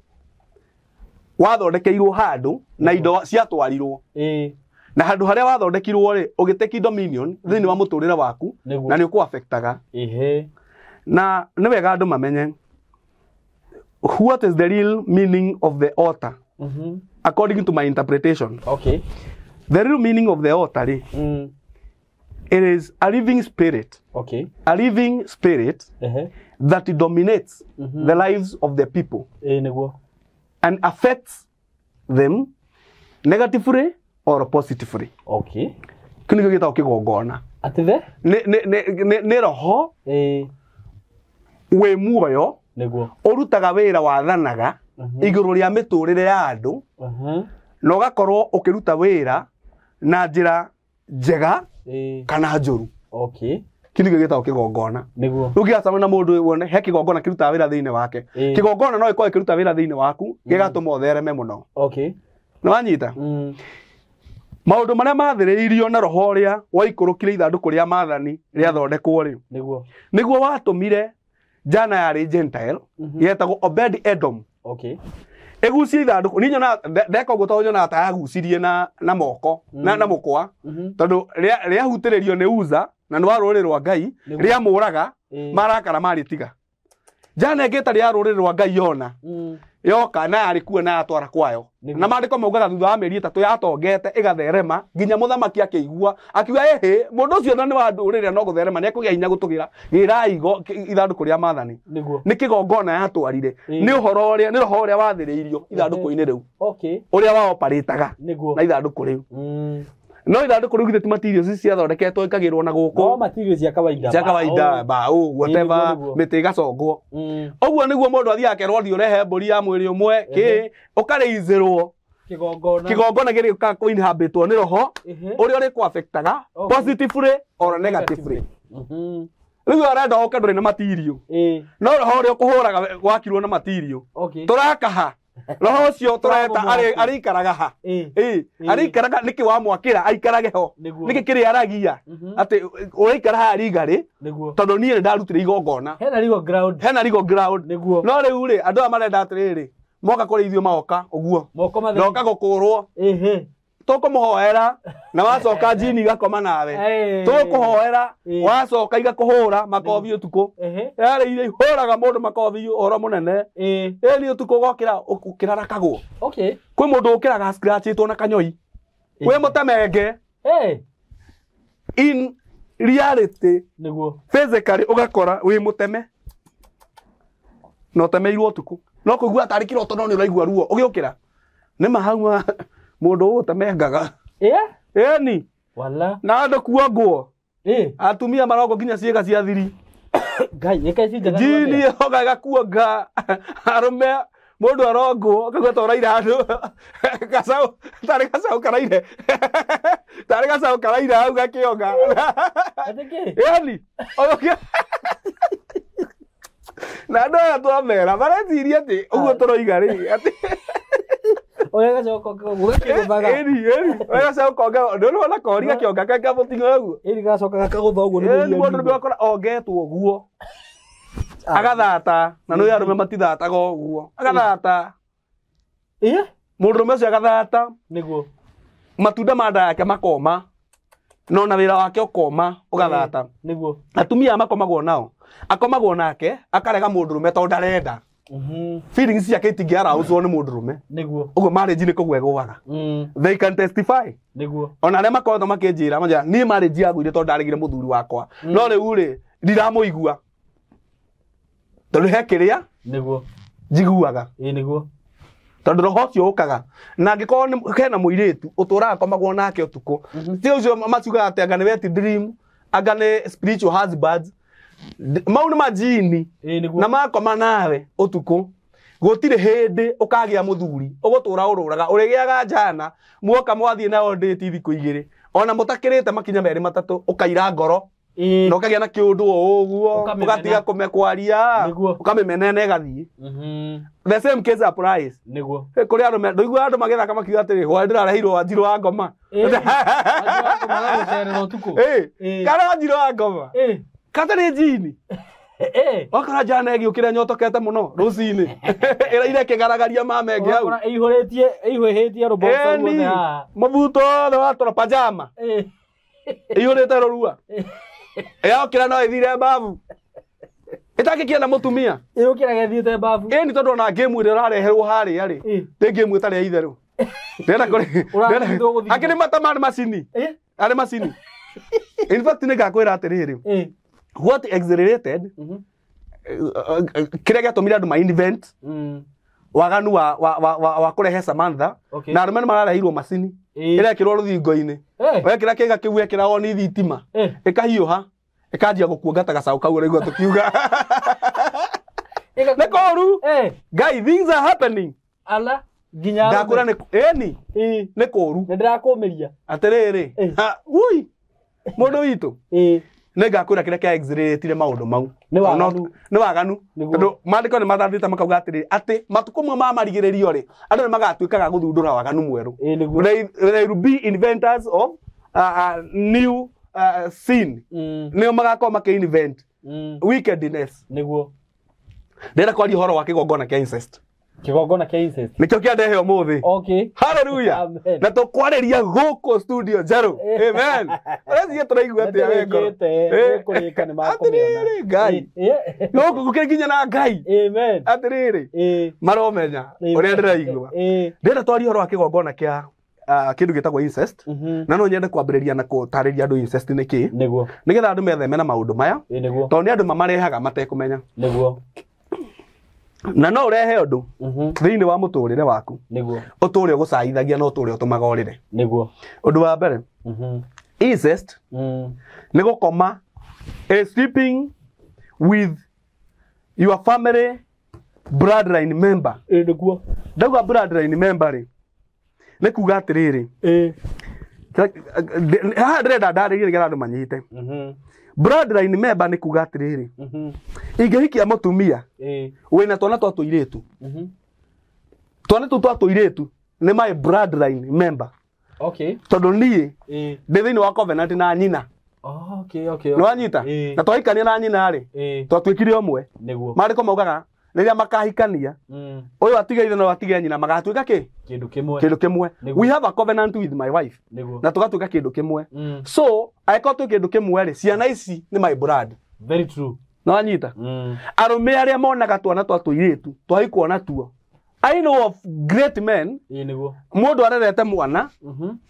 wathondekeirwo handũ na indo ciatwarirwo. Na handũ harĩa wathondekirwo rĩ, ũgĩteki dominion thĩinĩ wa mũtũrĩre waku na nĩ ũkũ-affectaga. Na nĩ wega andũ mamenye what is the real meaning of the altar according to my interpretation. Okay. The real meaning of the altar rĩ, it is a living spirit. Okay. A living spirit that dominates the lives of the people. Nĩguo. And affects them negatively or positively. Okay. Kĩu nĩkĩo gĩtagwo kĩgongona. Atĩ the? Nĩ roho wĩ muoyo Nĩguo. ũrutaga wĩra wathanaga igũrũ rĩa mĩtũrĩre ya andũ na ũgakorwo ũkĩruta wĩra na njĩra njega kana njũru. Okay. Kĩu nĩkĩo gĩtagwo kĩgongona. Nĩguo. Rĩu ũngĩgacemania na mũndũ wone he kĩgongona kĩrutaga wĩra thĩinĩ wake. Kĩgongona no gĩkorwo gĩkĩruta wĩra thĩinĩ waku gĩgatũma ũthereme mũno. Okay. Nĩ wanyita? Maũndũ marĩa mathĩrĩirio na roho ũrĩa waikũrũkire ithandũkũ rĩa maathani rĩathondekwo rĩ, Nĩguo. nĩguo watũmire njana yarĩ Gentile yetagwo Obed Edom Okay. ĩgucie ithandũkũ. Niĩ nyonaga ndeka ũguo tondũ nyonaga ta yagucirie na moko na mũkwa, tondũ rĩahutĩrĩrio nĩ Uza na nĩ wa rũrĩrĩ rwa Ngai, rĩamũraga marakara marĩtiga. Njana ĩngĩ ĩtarĩ ya rũrĩrĩ rwa Ngai yona. Yoka na yarĩ kuo na yatwara kwayo. Na maandĩko maugaga thutha wa mĩeri 3 yatongete ĩgatherema nginya mũthamaki akĩigua akiuga ĩhĩ mũndũ ũcio na nĩ wa ndũrĩrĩ no gũtherema nĩekũgĩa hinya gũtũgĩra gĩrai ithandũkũ rĩa maathani. Nĩ kĩgongona yatwarire. Nĩ ũhoro ũrĩa nĩ roho ũrĩa wathĩrĩirio ithandũkũ-inĩ rĩu. Ũrĩa waoparĩtaga na ithandũkũ rĩu. No ithandũkũ rĩu githĩ ti materials ciathondeketwo ikagĩrwo na gũkũ. No materials cia kawaida. Cia kawaida mbaũ whatever mĩtĩ ĩgacongwo. Ũguo nĩguo mũndũ athiaga akerwo thiĩ ũrehe mbũri ya mwĩrĩ ũmwe kĩ ũkarĩizĩrwo. Kĩgongona. Kĩgongona gĩrĩũkaga kũ-inhabitwo nĩ roho ũrĩa ũrĩkũ-affectaga positively or negatively. Rĩu ũrenda ũke ndũrĩ na material. No roho ũrĩa ũkũhũraga wakirwo na material. Tũrakaha. Roho ũcio tũreta arĩikaraga ha. Arĩikaraga nĩkĩ wamwakĩra aikarage ho. Nĩkĩ kĩrĩa aragia atĩ ũraikara haha rigarĩ tondũ niĩ nĩ ndarutire igongona. Hena legal ground. Hena legal ground. No rĩu rĩ andũ aya marenda atĩrĩrĩ moka kũrĩ ithuĩ maoka ũguo. Moka gũkũrwo. Tũkũmũhoera na wacoka njini igakoma nawe. Tũkũhoera wacoka igakũhũra makobi ũtukũ. Yarĩ iria ihũraga mũndũ makobi ũhoro mũnene. Ĩni ũtukũ ũgokĩra ũkĩrarakagwo. Kwĩ mũndũ ũkĩraga scratchĩtwo na kanyoi. Kwĩ mũtemenge. In reality physically ũgakora wĩ mũteme. Na ũtemeirwo ũtukũ. No kũigua tarĩ kĩroto no nĩ ũraigua ruo ũgĩũkĩra. Nĩ ma hau mũndũ ũgũtemengaga. Ĩni. Wala. Na andũ kuongwo. Atumia marongwo nginya ciĩga cia thiri. Ngai, ĩka ici njega. Njini yoga ĩgakuonga. Arũme mũndũ arongwo akaigua ta ũraire handũ. Gacaũ, tarĩ gacaũ karaire. Tarĩ gacaũ karaire hau gakĩonga. Atĩ kĩ? Ĩni. Na andũ aya twamera mareciria atĩ ũguo tũroiga rĩ atĩ Ũrĩa gacaũ konga ũguo gakĩgũthaga. Ĩni, ĩni. Ũrĩa gacaũ konga, ndũrona kori gakĩonga kamũting'o ũguo. Ĩni gacoka gakagũtha ũguo nĩ Ĩni mũndũ nĩwe ũkora ongetwo ũguo. Agathata, na nĩ arũme matithataga ũguo. Agathata. Mũndũrũme ũcio agathata. Nĩguo. Matunda ma nda yake makoma. No na wĩra wake ũkoma, ũgathata. Nĩguo. Atumia makomagwo nao. Akomagwo nake, akarega mũndũrũme tondũ ndarenda. Feelings ciake itingĩaraũcwo nĩ mũndũrũme. Nĩguo. Ũguo marriage nĩ kũgwa ĩgũaga. They can testify. Nĩguo. Ona arĩa makoretwo makĩnjĩra manjĩra niĩ marriage yagũire tondũ ndaregire mũthuri wakwa. No rĩu rĩ ndiramũigua. Tondũ he kĩrĩa Nĩguo. njiguaga. Ĩĩ nĩguo. Tondũ roho ũcio ũkaga. Na angĩkorwo hena mũirĩtu ũtũraga akomagwo nake ũtukũ. Ti ũcio maciugaga atĩ anga nĩ wet dream, anga nĩ spiritual husbands. Mau nĩ majini. Na makoma nawe ũtukũ gũtirĩ hĩndĩ ũkagĩa mũthuri ũgũtũra ũrũraga ũrĩgĩaga njana muoka mwathiĩ nao ndĩti thikũ igĩrĩ ona mũtakĩrĩte makinya merĩ matatũ ũkaira ngoro na ũkagĩa na kĩũndũ o ũguo ũgatiga kũmekwaria ũkamĩmena na ĩgathiĩ. The same case applies. Nĩguo. Kũrĩ arũme ndũiguaga andũ magĩthaka makiuga atĩrĩ hwaĩ ndĩrareheirwo Wanjirũ wa ngoma. Kana Wanjirũ wa ngoma. Katarĩ njini. Wakora njana ĩgĩũkĩra nyotokete mũno rũcinĩ. Ĩraire ĩkĩgaragaria mamenge hau. Wakora ĩihũrĩtie ĩihũhĩtie rũboco ruothe haha. Mũbuto wothe watũra pajama. Ĩihũrĩte rũrua. Ĩrokĩra no ĩthire mbabu. Ĩtangĩkia na mũtumia. Ĩrokĩraga ĩthiĩte mbabu. Ĩni tondũ ona ngĩmu ĩrĩa ũrareherwo harĩa rĩ. Ti ngĩmu ĩtarĩ ya itherũ. Ndĩrenda kũrĩ. Angĩ nĩ mata marĩ macini. Arĩ macini. In fact nĩ ngakwĩra atĩrĩrĩ. What accelerated kĩrĩa gĩatũmire andũ ma invent waganu wa kũrehe Samantha na arũme nĩ marareheirwo macini ĩrekĩrwo rũthingo-inĩ wekĩra kĩga kĩu wekĩra on thitima ĩkahiũha ĩkanjia gũkuonga ta gacaũ kau ũraigua tũkiuga nĩ kũũru. Guy, things are happening. Ala nginya ndakwĩra nĩ ĩni nĩ kũũru. Nĩ ndĩrakũmĩria atĩrĩrĩ ui mũndũ witũ nĩ ngakwĩra kĩrĩa kĩa accelerate maũndũ mau. Nĩ waganu. Nĩ waganu. Tondũ maandĩko nĩ mathathĩte makauga atĩrĩrĩ atĩ matukũ mamwe ma marigĩrĩrio rĩ andũ nĩ magatuĩkaga gũthundũra waganu mwerũ. They will be inventors of new sin. Nĩo magakorwo makĩ invent wickedness. Nĩguo. Ndĩrenda kwaria ũhoro wa kĩgongona kĩa incest. Kigongona kia incest. Nikio kiandehe umuthi. Okay. Hallelujah. Na tukwariria guku studio njeru. Amen. Ũreciria tũraigua atĩa we ngoro? Nĩkũrĩka nĩ makũmĩona. Atĩrĩrĩ Ngai. Gũkũ gũkĩrĩ nginya na Ngai. Amen. Atĩrĩrĩ. Maromenya ũrĩa ndĩraigua. Ndĩrenda twarie ũhoro wa kĩgongona kĩa kĩndũ gĩtagwo incest. Na no nyende kwambĩrĩria na gũtarĩria andũ incest nĩ kĩ. Nĩguo. Nĩgetha andũ metheme na maũndũ maya. Nĩguo. Tondũ nĩ andũ mamarehaga matekũmenya. Nĩguo. Na no urehe undu thiini wa muturire waku niguo uture ugucaithagia na uture utumaga urire niguo undu wa mbere incest ni gukoma sleeping with your family bloodline member. Niguo ndauga bloodline member ri ni kuga atiriri haha ndirenda ndarĩrie nĩgetha andũ manyite. Bloodline member ni kuga atiriri ingĩhikia mũtumia wĩna twana twa tũirĩtu, twana tũu twa tũirĩtu nĩ my bloodline member. Okay. Tondũ niĩ ndĩ thĩinĩ wa covenant na nyina. Okay, okay. Nĩ wanyita? Na twahikania na nyina rĩ, twatuĩkire ũmwe. Nĩguo. Maandĩko maugaga rĩrĩa makahikania ũyũ atige ithe na ũyũ atige nyina magatuĩka kĩ? Kĩndũ kĩmwe. Kĩndũ kĩmwe. We have a covenant with my wife. Nĩguo. Na tũgatuĩka kĩndũ kĩmwe. So angĩkorwo twĩ kĩndũ kĩmwe rĩ, ciana ici nĩ my blood. Very true. Nĩ wanyita? Arũme arĩa monaga twana twa tũirĩtu twahikwo natuo. I know of great men. Nĩguo. Mũndũ arerete mwana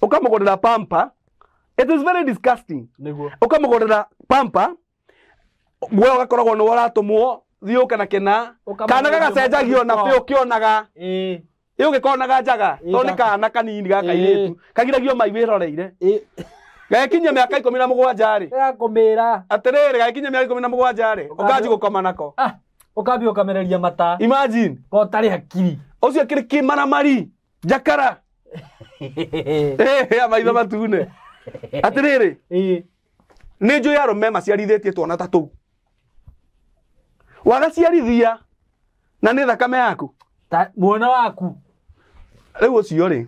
ũkamũgũrĩra pamper. It is very disgusting. Nĩguo. Ũkamũgũrĩra pamper, we ũgakoragwo nĩ ũratũmwo thiĩ ũke na kĩna kana gagacenjagio na bĩ ũkĩonaga ĩ ũgĩkonaga njaga tondũ nĩ kana kanini ga kairĩtu kagiragio mai wĩroreire gagĩkinyia mĩaka 17 rĩ gakũmĩra atĩrĩrĩ gagĩkinyia mĩaka 17 rĩ ũkanji gũkoma nako ũkambia ũkamereria mata. Imagine ko ũtarĩ hakiri ũcio kĩrĩ kĩmaramari njakara maitho matune atĩrĩrĩ nĩ njũĩ arũme maciarithĩtie twana ta tũu wagaciarithia na nĩ thakame yaku ta mwana waku rĩu ũcio rĩ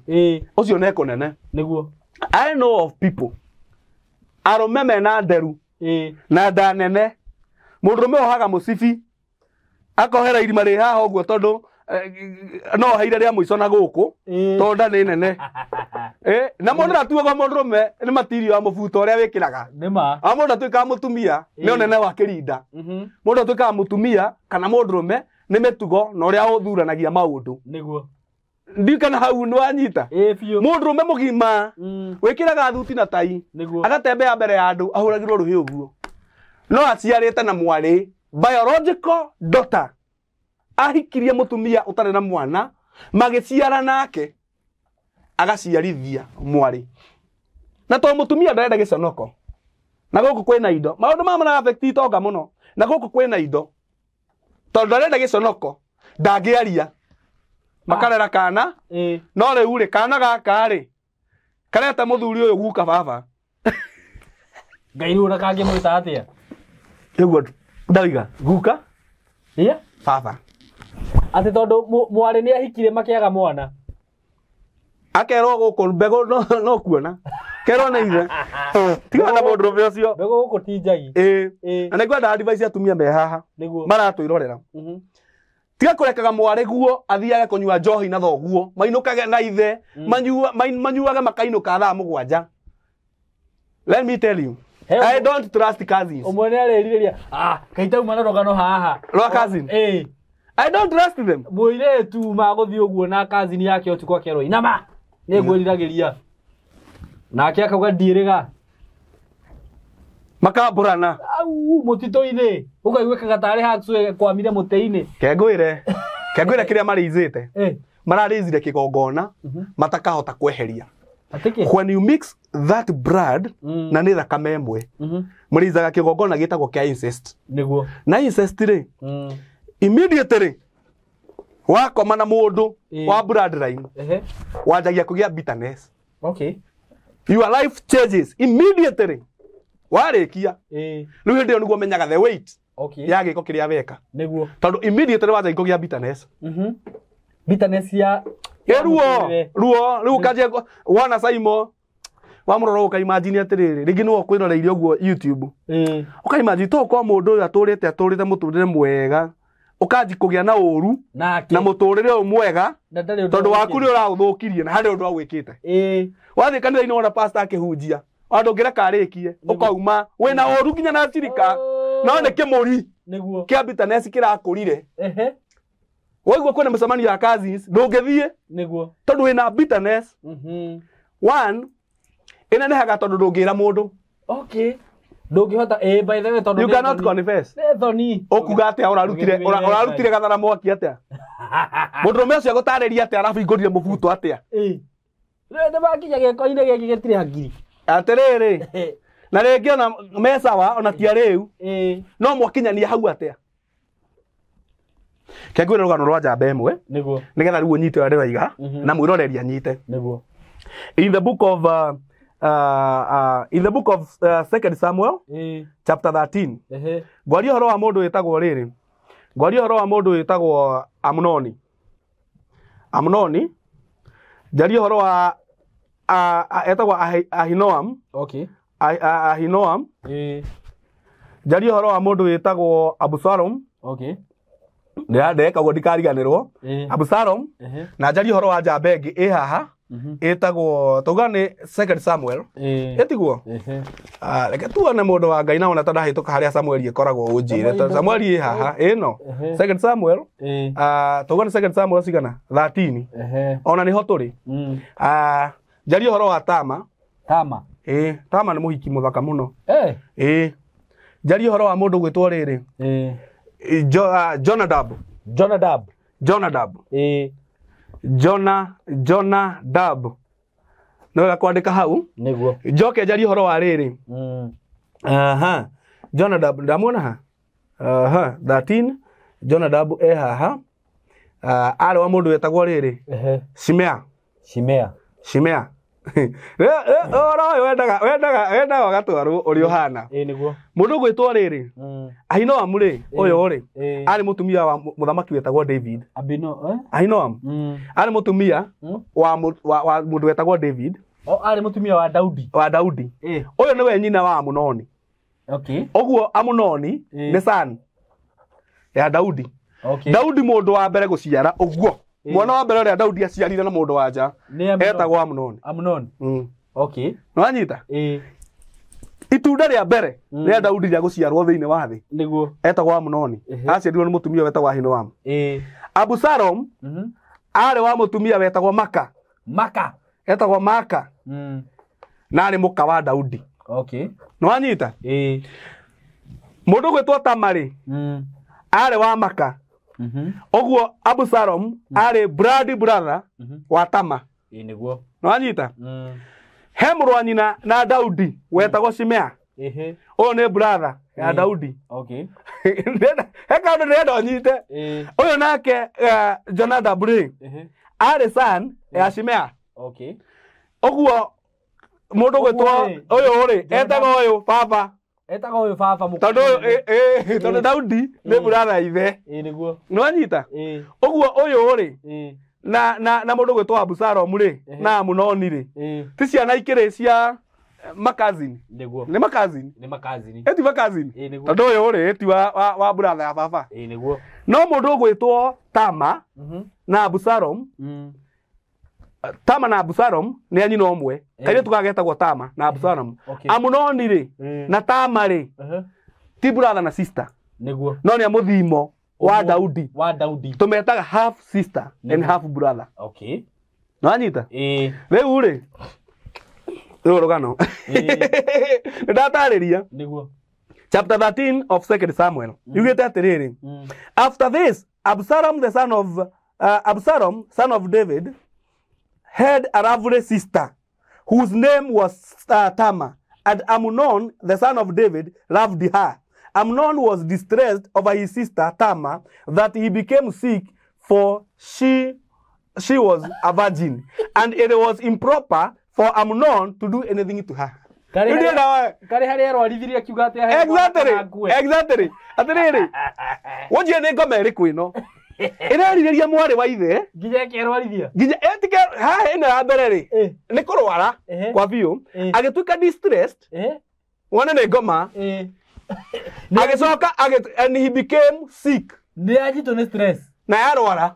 ũcio nĩ kũnene. Nĩguo. I know of people arũme mena nderu na nda nene mũndũrũme ohaga mũcibi akohera irima rĩ haha ũguo tondũ no oheire rĩa mũico na gũkũ tondũ nda nĩ nene na mũndũ ndatuaga mũndũrũme nĩ matirio wa mũbuto ũrĩa wĩkĩraga. Nĩ ma. A mũndũ atuĩkaga mũtumia nĩ ũnene wa kĩrinda. Mũndũ atuĩkaga mũtumia kana mũndũrũme nĩ mĩtugo na ũrĩa ũthuranagia maũndũ. Nĩguo. Ndikana hau nĩ wanyita. Mũndũrũme mũgima wĩkĩraga thuti na tai agatembea mbere ya andũ ahũragĩrwo rũhĩ ũguo no aciarĩte na mwarĩ biological daughter ahikirie mũtumia ũtarĩ na mwana magĩciara nake agaciarithia mwarĩ na to mũtumia ndarenda gĩconoko na gũkũ kwĩna indo maũndũ maya mara affect itonga mũno na gũkũ kwĩna indo tondũ ndarenda gĩconoko ndangĩaria makarera kana no rĩu rĩ kana gaka rĩ kareta mũthuri ũyũ guka baba Ngai rĩu ona kangĩmwĩta atĩa nĩguo ndauga guka baba atĩ tondũ mwarĩ nĩ ahikire makĩaga mwana akerwo gũkũ mbegũ no kuona kerwo nĩ ithe tiga na mũndũrũme ũcio mbegũ gũkũ ti njagi na nĩngwenda advice atumia me haha maratwĩrorera tiga kũrekaga mwarĩ guo athiage kũnyua njohi na thoguo mainũkage na ithe manyuage makainũka thaa 7. Let me tell you, I don't trust cousins. Ũmwe nĩ arĩrirĩria kaitauma na rũgano haha rwa cousin. I don't trust them. Mũirĩtu magũthiĩ ũguo na cousin yake ũtukũ akerwo inama nĩ ngwĩriragĩria nake akauga ndiĩrĩga makambũrana au mũtitũ-inĩ ũkaiguĩkaga tarĩ hacu kwamire mũtĩ-inĩ. Kengwĩre kĩrĩa marĩizĩte mararĩizire kĩgongona matakahota kweheria. When you mix that blood na nĩ thakame ĩmwe mũrĩizaga kĩgongona gĩtagwo kĩa incest. Nĩguo. Na incest rĩ immediately wakoma na mũndũ wa bloodline wanjagia kũgĩa bitterness. Okay. Your life changes immediately warĩkia. Rĩu hĩndĩ ĩyo nĩguo menyaga the weight ya gĩko kĩrĩa weka. Nĩguo. Tondũ immediately wanjagia kũgĩa bitterness. Bitterness ya ruo ruo rĩu ũkanjia wona Saimo wamũrora ũkaimagine atĩrĩrĩ rĩngĩ nĩwe ũkwĩroreire ũguo YouTube ũkaimagine to kwa mũndũ ũyũ atũrĩte mũtũrĩre mwega Ũkanji kũgĩa na ũru Nake. na mũtũrĩre ũyũ mwega Na ndarĩ ũndũ tondũ waku agwĩkĩte. nĩ ũraũthũkirie na harĩ ũndũ agwĩkĩte. Ĩĩ. Wathiĩ kanitha-inĩ wona pastor akĩhunjia ona ndũngĩreka arĩkie ũkauma wĩna ũru nginya na cirika no nĩ kĩmũri Nĩguo. kĩa bitterness kĩrakũrire. Ehe. Waigua kwĩna mĩcemanio ya cousins ndũngĩthiĩ Nĩguo. tondũ wĩna bitterness. One ĩnenehaga tondũ ndũngĩra mũndũ. Okay. Ndũngĩhota ĩĩ by the way tondũ You nĩ cannot thoni. confess. Nĩ thoni. Ũkuga atĩa ũrarutire ũrarutire gathara mwaki atĩa? Mũndũrũme ũcio agũtarĩria atĩa arabingũrire mũbuto atĩa? Ĩĩ. Nĩ makinya gĩko-inĩ gĩkĩ gĩtirĩ hakiri. Atĩrĩrĩ na rĩngĩ ona me sawa ona ti arĩu Ĩĩ. no mwakinyania hau atĩa? Ke ngwĩre rũgano rwa njamba ĩmwe Nĩguo. nĩgetha rĩu ũnyite ũrĩa ndĩroiga na mwĩroreri anyite. Nĩguo. In the book of Second Samuel Ĩĩ. chapter 13 Ehe. ngwaria ũhoro wa mũndũ wĩtagwo rĩrĩ ngwaria ũhoro wa mũndũ wĩtagwo Amnoni. Amnoni njarie ũhoro wa etagwo Ahinoam. Okay. Ahinoam. Ĩĩ. Njarie ũhoro wa mũndũ wĩtagwo Absalom. Okay. Ndĩreka ũguo ndikariganĩrwo. Ĩĩ. Absalom Ehe. na njarie ũhoro wa njamba ĩngĩ ĩ haha ĩtagwo tauga nĩ Second Samuel. Ĩĩ. Ĩtiguo? Ehe. Reke tuone mũndũ wa Ngai na ona ta ndahĩtũka harĩa Samueli ĩkoragwo ũnjĩre. Tondũ Samueli ĩ haha ĩno. Ehe. Second Samuel Ĩĩ. Tauga nĩ Second Samuel cigana 13. Ehe. Ona nĩho tũrĩ. Njarie ũhoro wa Tama. Tama. Ĩĩ, Tama nĩ mũhiki mũthaka mũno. Eh. Ĩĩ. Njarie ũhoro wa mũndũ gwĩtwo rĩrĩ. Ĩĩ. Jonadab. Jonadab. Jonadab. Ĩĩ. Jonadab. Nĩ wega kwandĩka hau. Nĩguo. Njoke njarie ũhoro wa rĩrĩ. Aha. Jonadab ndamuona ha? Aha, 13 Jonadab e haha. Arĩ wa mũndũ wetagwo rĩrĩ. Ehe. Shimea. Shimea. Shimea. Ũhoro ũyũ wendaga ũgatwarwo ũrĩa ũhana. Ĩĩ nĩguo. Mũndũ ũgwĩtwo rĩrĩ. Ahinoam rĩ, ũyũ rĩ, arĩ mũtumia wa mũthamaki wetagwo David. Abino, eh? Ahinoam arĩ mũtumia wa mũndũ wetagwo David. O arĩ mũtumia wa Daudi. Wa Daudi. Ĩĩ. Ũyũ nĩwe nyina wa Amunoni. Okay. Ũguo Amunoni nĩ son ya Daudi. Okay. Daudi mũndũ wa mbere gũciara ũguo. Mwana wa mbere ũrĩa Daudi aciarire na mũndũ wa nja etagwo Amunoni. Amunoni. Okay. Nĩwanyita? Ĩĩ. Itunda rĩa mbere rĩa Daudi rĩa gũciarwo thĩinĩ wa thĩ Nĩguo. etagwo Amunoni. Aciarirwo nĩ mũtumia wetagwo Ahinoam. Ĩĩ. Absalom arĩ wa mũtumia wetagwo Maka. Maka. Etagwo Maka. Na arĩ mũka wa Daudi. Okay. Nĩwanyita? Ĩĩ. Mũndũ ũgwĩtwo Tamari arĩ wa Maka. Ũguo Absalom arĩ blood brother wa Tama. Ĩĩ nĩguo. Nĩwanyita? He mũrũ wa nyina na Daudi wetagwo Shimea. Ehe. Ũyũ nĩ brother ya Daudi. Okay. He kaũndũ ndĩrenda ũnyite. Ũyũ nake Jonadab rĩ arĩ son ya Shimea. Okay. Ũguo mũndũ ũgwĩtwo ũyũ rĩ etagwo ũyũ baba. Etagwo ũyũ baba mũkũrũ. Tondũ tondũ Daudi nĩ brother ithe. Ĩĩ nĩguo. Nĩwanyita? Ĩĩ. Ũguo ũyũ rĩ Ĩĩ. na mũndũ ũgwĩtwo Absalom rĩ na Amunoni rĩ ti ciana ikĩrĩ cia makazini. Nĩguo. Nĩ makazini. Nĩ makazini. Eti makazini. Ĩĩ nĩguo. Tondũ ũyũ rĩ ti wa brother ya baba. Ĩĩ nĩguo. No mũndũ ũgwĩtwo Tama na Absalom Tama na Absalom nĩ a nyina ũmwe. Kairĩtu gagetagwo Tama na Absalom. Amunoni rĩ na Tama rĩ ti brother na sister. Nĩguo. No nĩ a mũthimo wa Daudi. Wa Daudi. Tũmetaga half sister and half brother. Okay. Nĩwanyita? Ĩĩ. Rĩu rĩ rĩu rũgano. Nĩ ndatarĩria. Nĩguo. Chapter 13 of Second Samuel. Yugĩte atĩrĩrĩ. After this, Absalom the son of Absalom son of David had a lovely sister whose name was Tamar, and Amnon the son of David loved her. Amnon was distressed over his sister Tamar that he became sick, for she was a virgin, and it was improper for Amnon to do anything to her. Karĩ harĩa arwarithirie akiuga atĩ ahe Exactly. Exactly. Atĩrĩrĩ, wonjie nĩ ngoma ĩrĩkũ ĩno ĩrerirĩria mwarĩ wa ithe nginya ĩkerwarithia nginya ĩtike haha ĩno ya mbere rĩ nĩ kũrwara kwa biũ agĩtuĩka distressed wone nĩ ngoma agĩcoka and he became sick. Nĩ anjitwo nĩ stress. Na yarwara.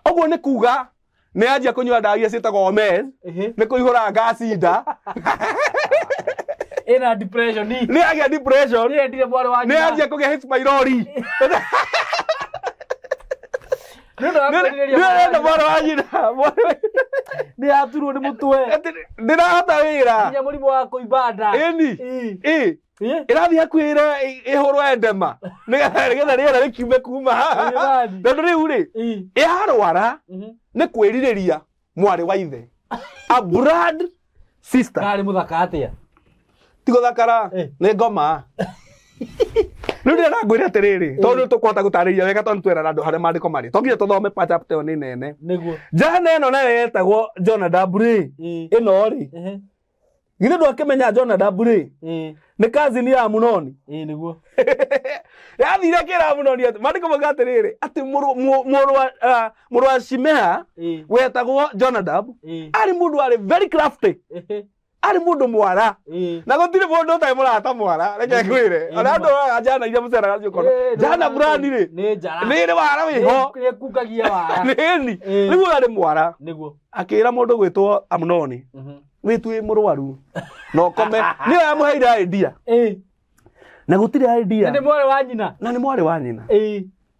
Ũguo nĩ kuga nĩ yanjia kũnyua ndawa iria ciĩtagwo Omez, nĩ kũihũra ngasi nda. Ĩna depression. Nĩ yagĩa depression. Nĩ endire mwarĩ wa nyina. Nĩ yanjia kũgĩa H pylori. Nĩ ũndũ wa kwĩrirĩria mwarĩ wa nyina. Nĩ yaturwo nĩ mũtwe. Ndĩrahota wĩra. Nginya mũrimũ wa kũimba nda. Ĩni. Ĩrathiĩ hakuhĩ ĩhũrwo endema nĩgetha rĩera rĩkiume kuma haha. Tondũ rĩu rĩ yarwara nĩ kwĩrirĩria mwarĩ wa ithe. A blood sister. Karĩ mũthaka atĩa? Ti gũthakara, nĩ ngoma. Rĩu ndĩrenda ngwĩre atĩrĩrĩ, tondũ tũkũhota gũtarĩria wega tondũ twĩraga andũ harĩa maandĩko marĩ. To nginya tũthome chapter ĩyo nĩ nene. Nĩguo. Njana ĩno nayo yetagwo Jonadab rĩ, ĩno rĩ. Githĩ ndwakĩmenya Jonadab rĩ, nĩ cousin ya Amunoni. Nĩguo. Yathire kĩra Amunoni atĩ maandĩko mauga atĩrĩrĩ, atĩ mũrũ wa Shimea wetagwo Jonadab arĩ mũndũ warĩ very crafty. Arĩ mũndũ mwara. Na gũtirĩ mũndũ ũtarĩ mũrata mwara, reke ngwĩre. Ona andũ aya njana iria mũceraga nacio ũkona. Njana fulani rĩ, nĩ njara. Nĩ ĩrĩ wara wĩho. Nĩ ĩkungagia wara. Nĩ rĩu arĩ mwara. Nĩguo. Akĩra mũndũ gwĩtwo Amunoni. Wĩtu wĩ mũrwaru. Na ũkome. Nĩyo yamũheire idea. Na gũtirĩ idea. Na nĩ mwarĩ wa nyina. Na nĩ mwarĩ wa nyina.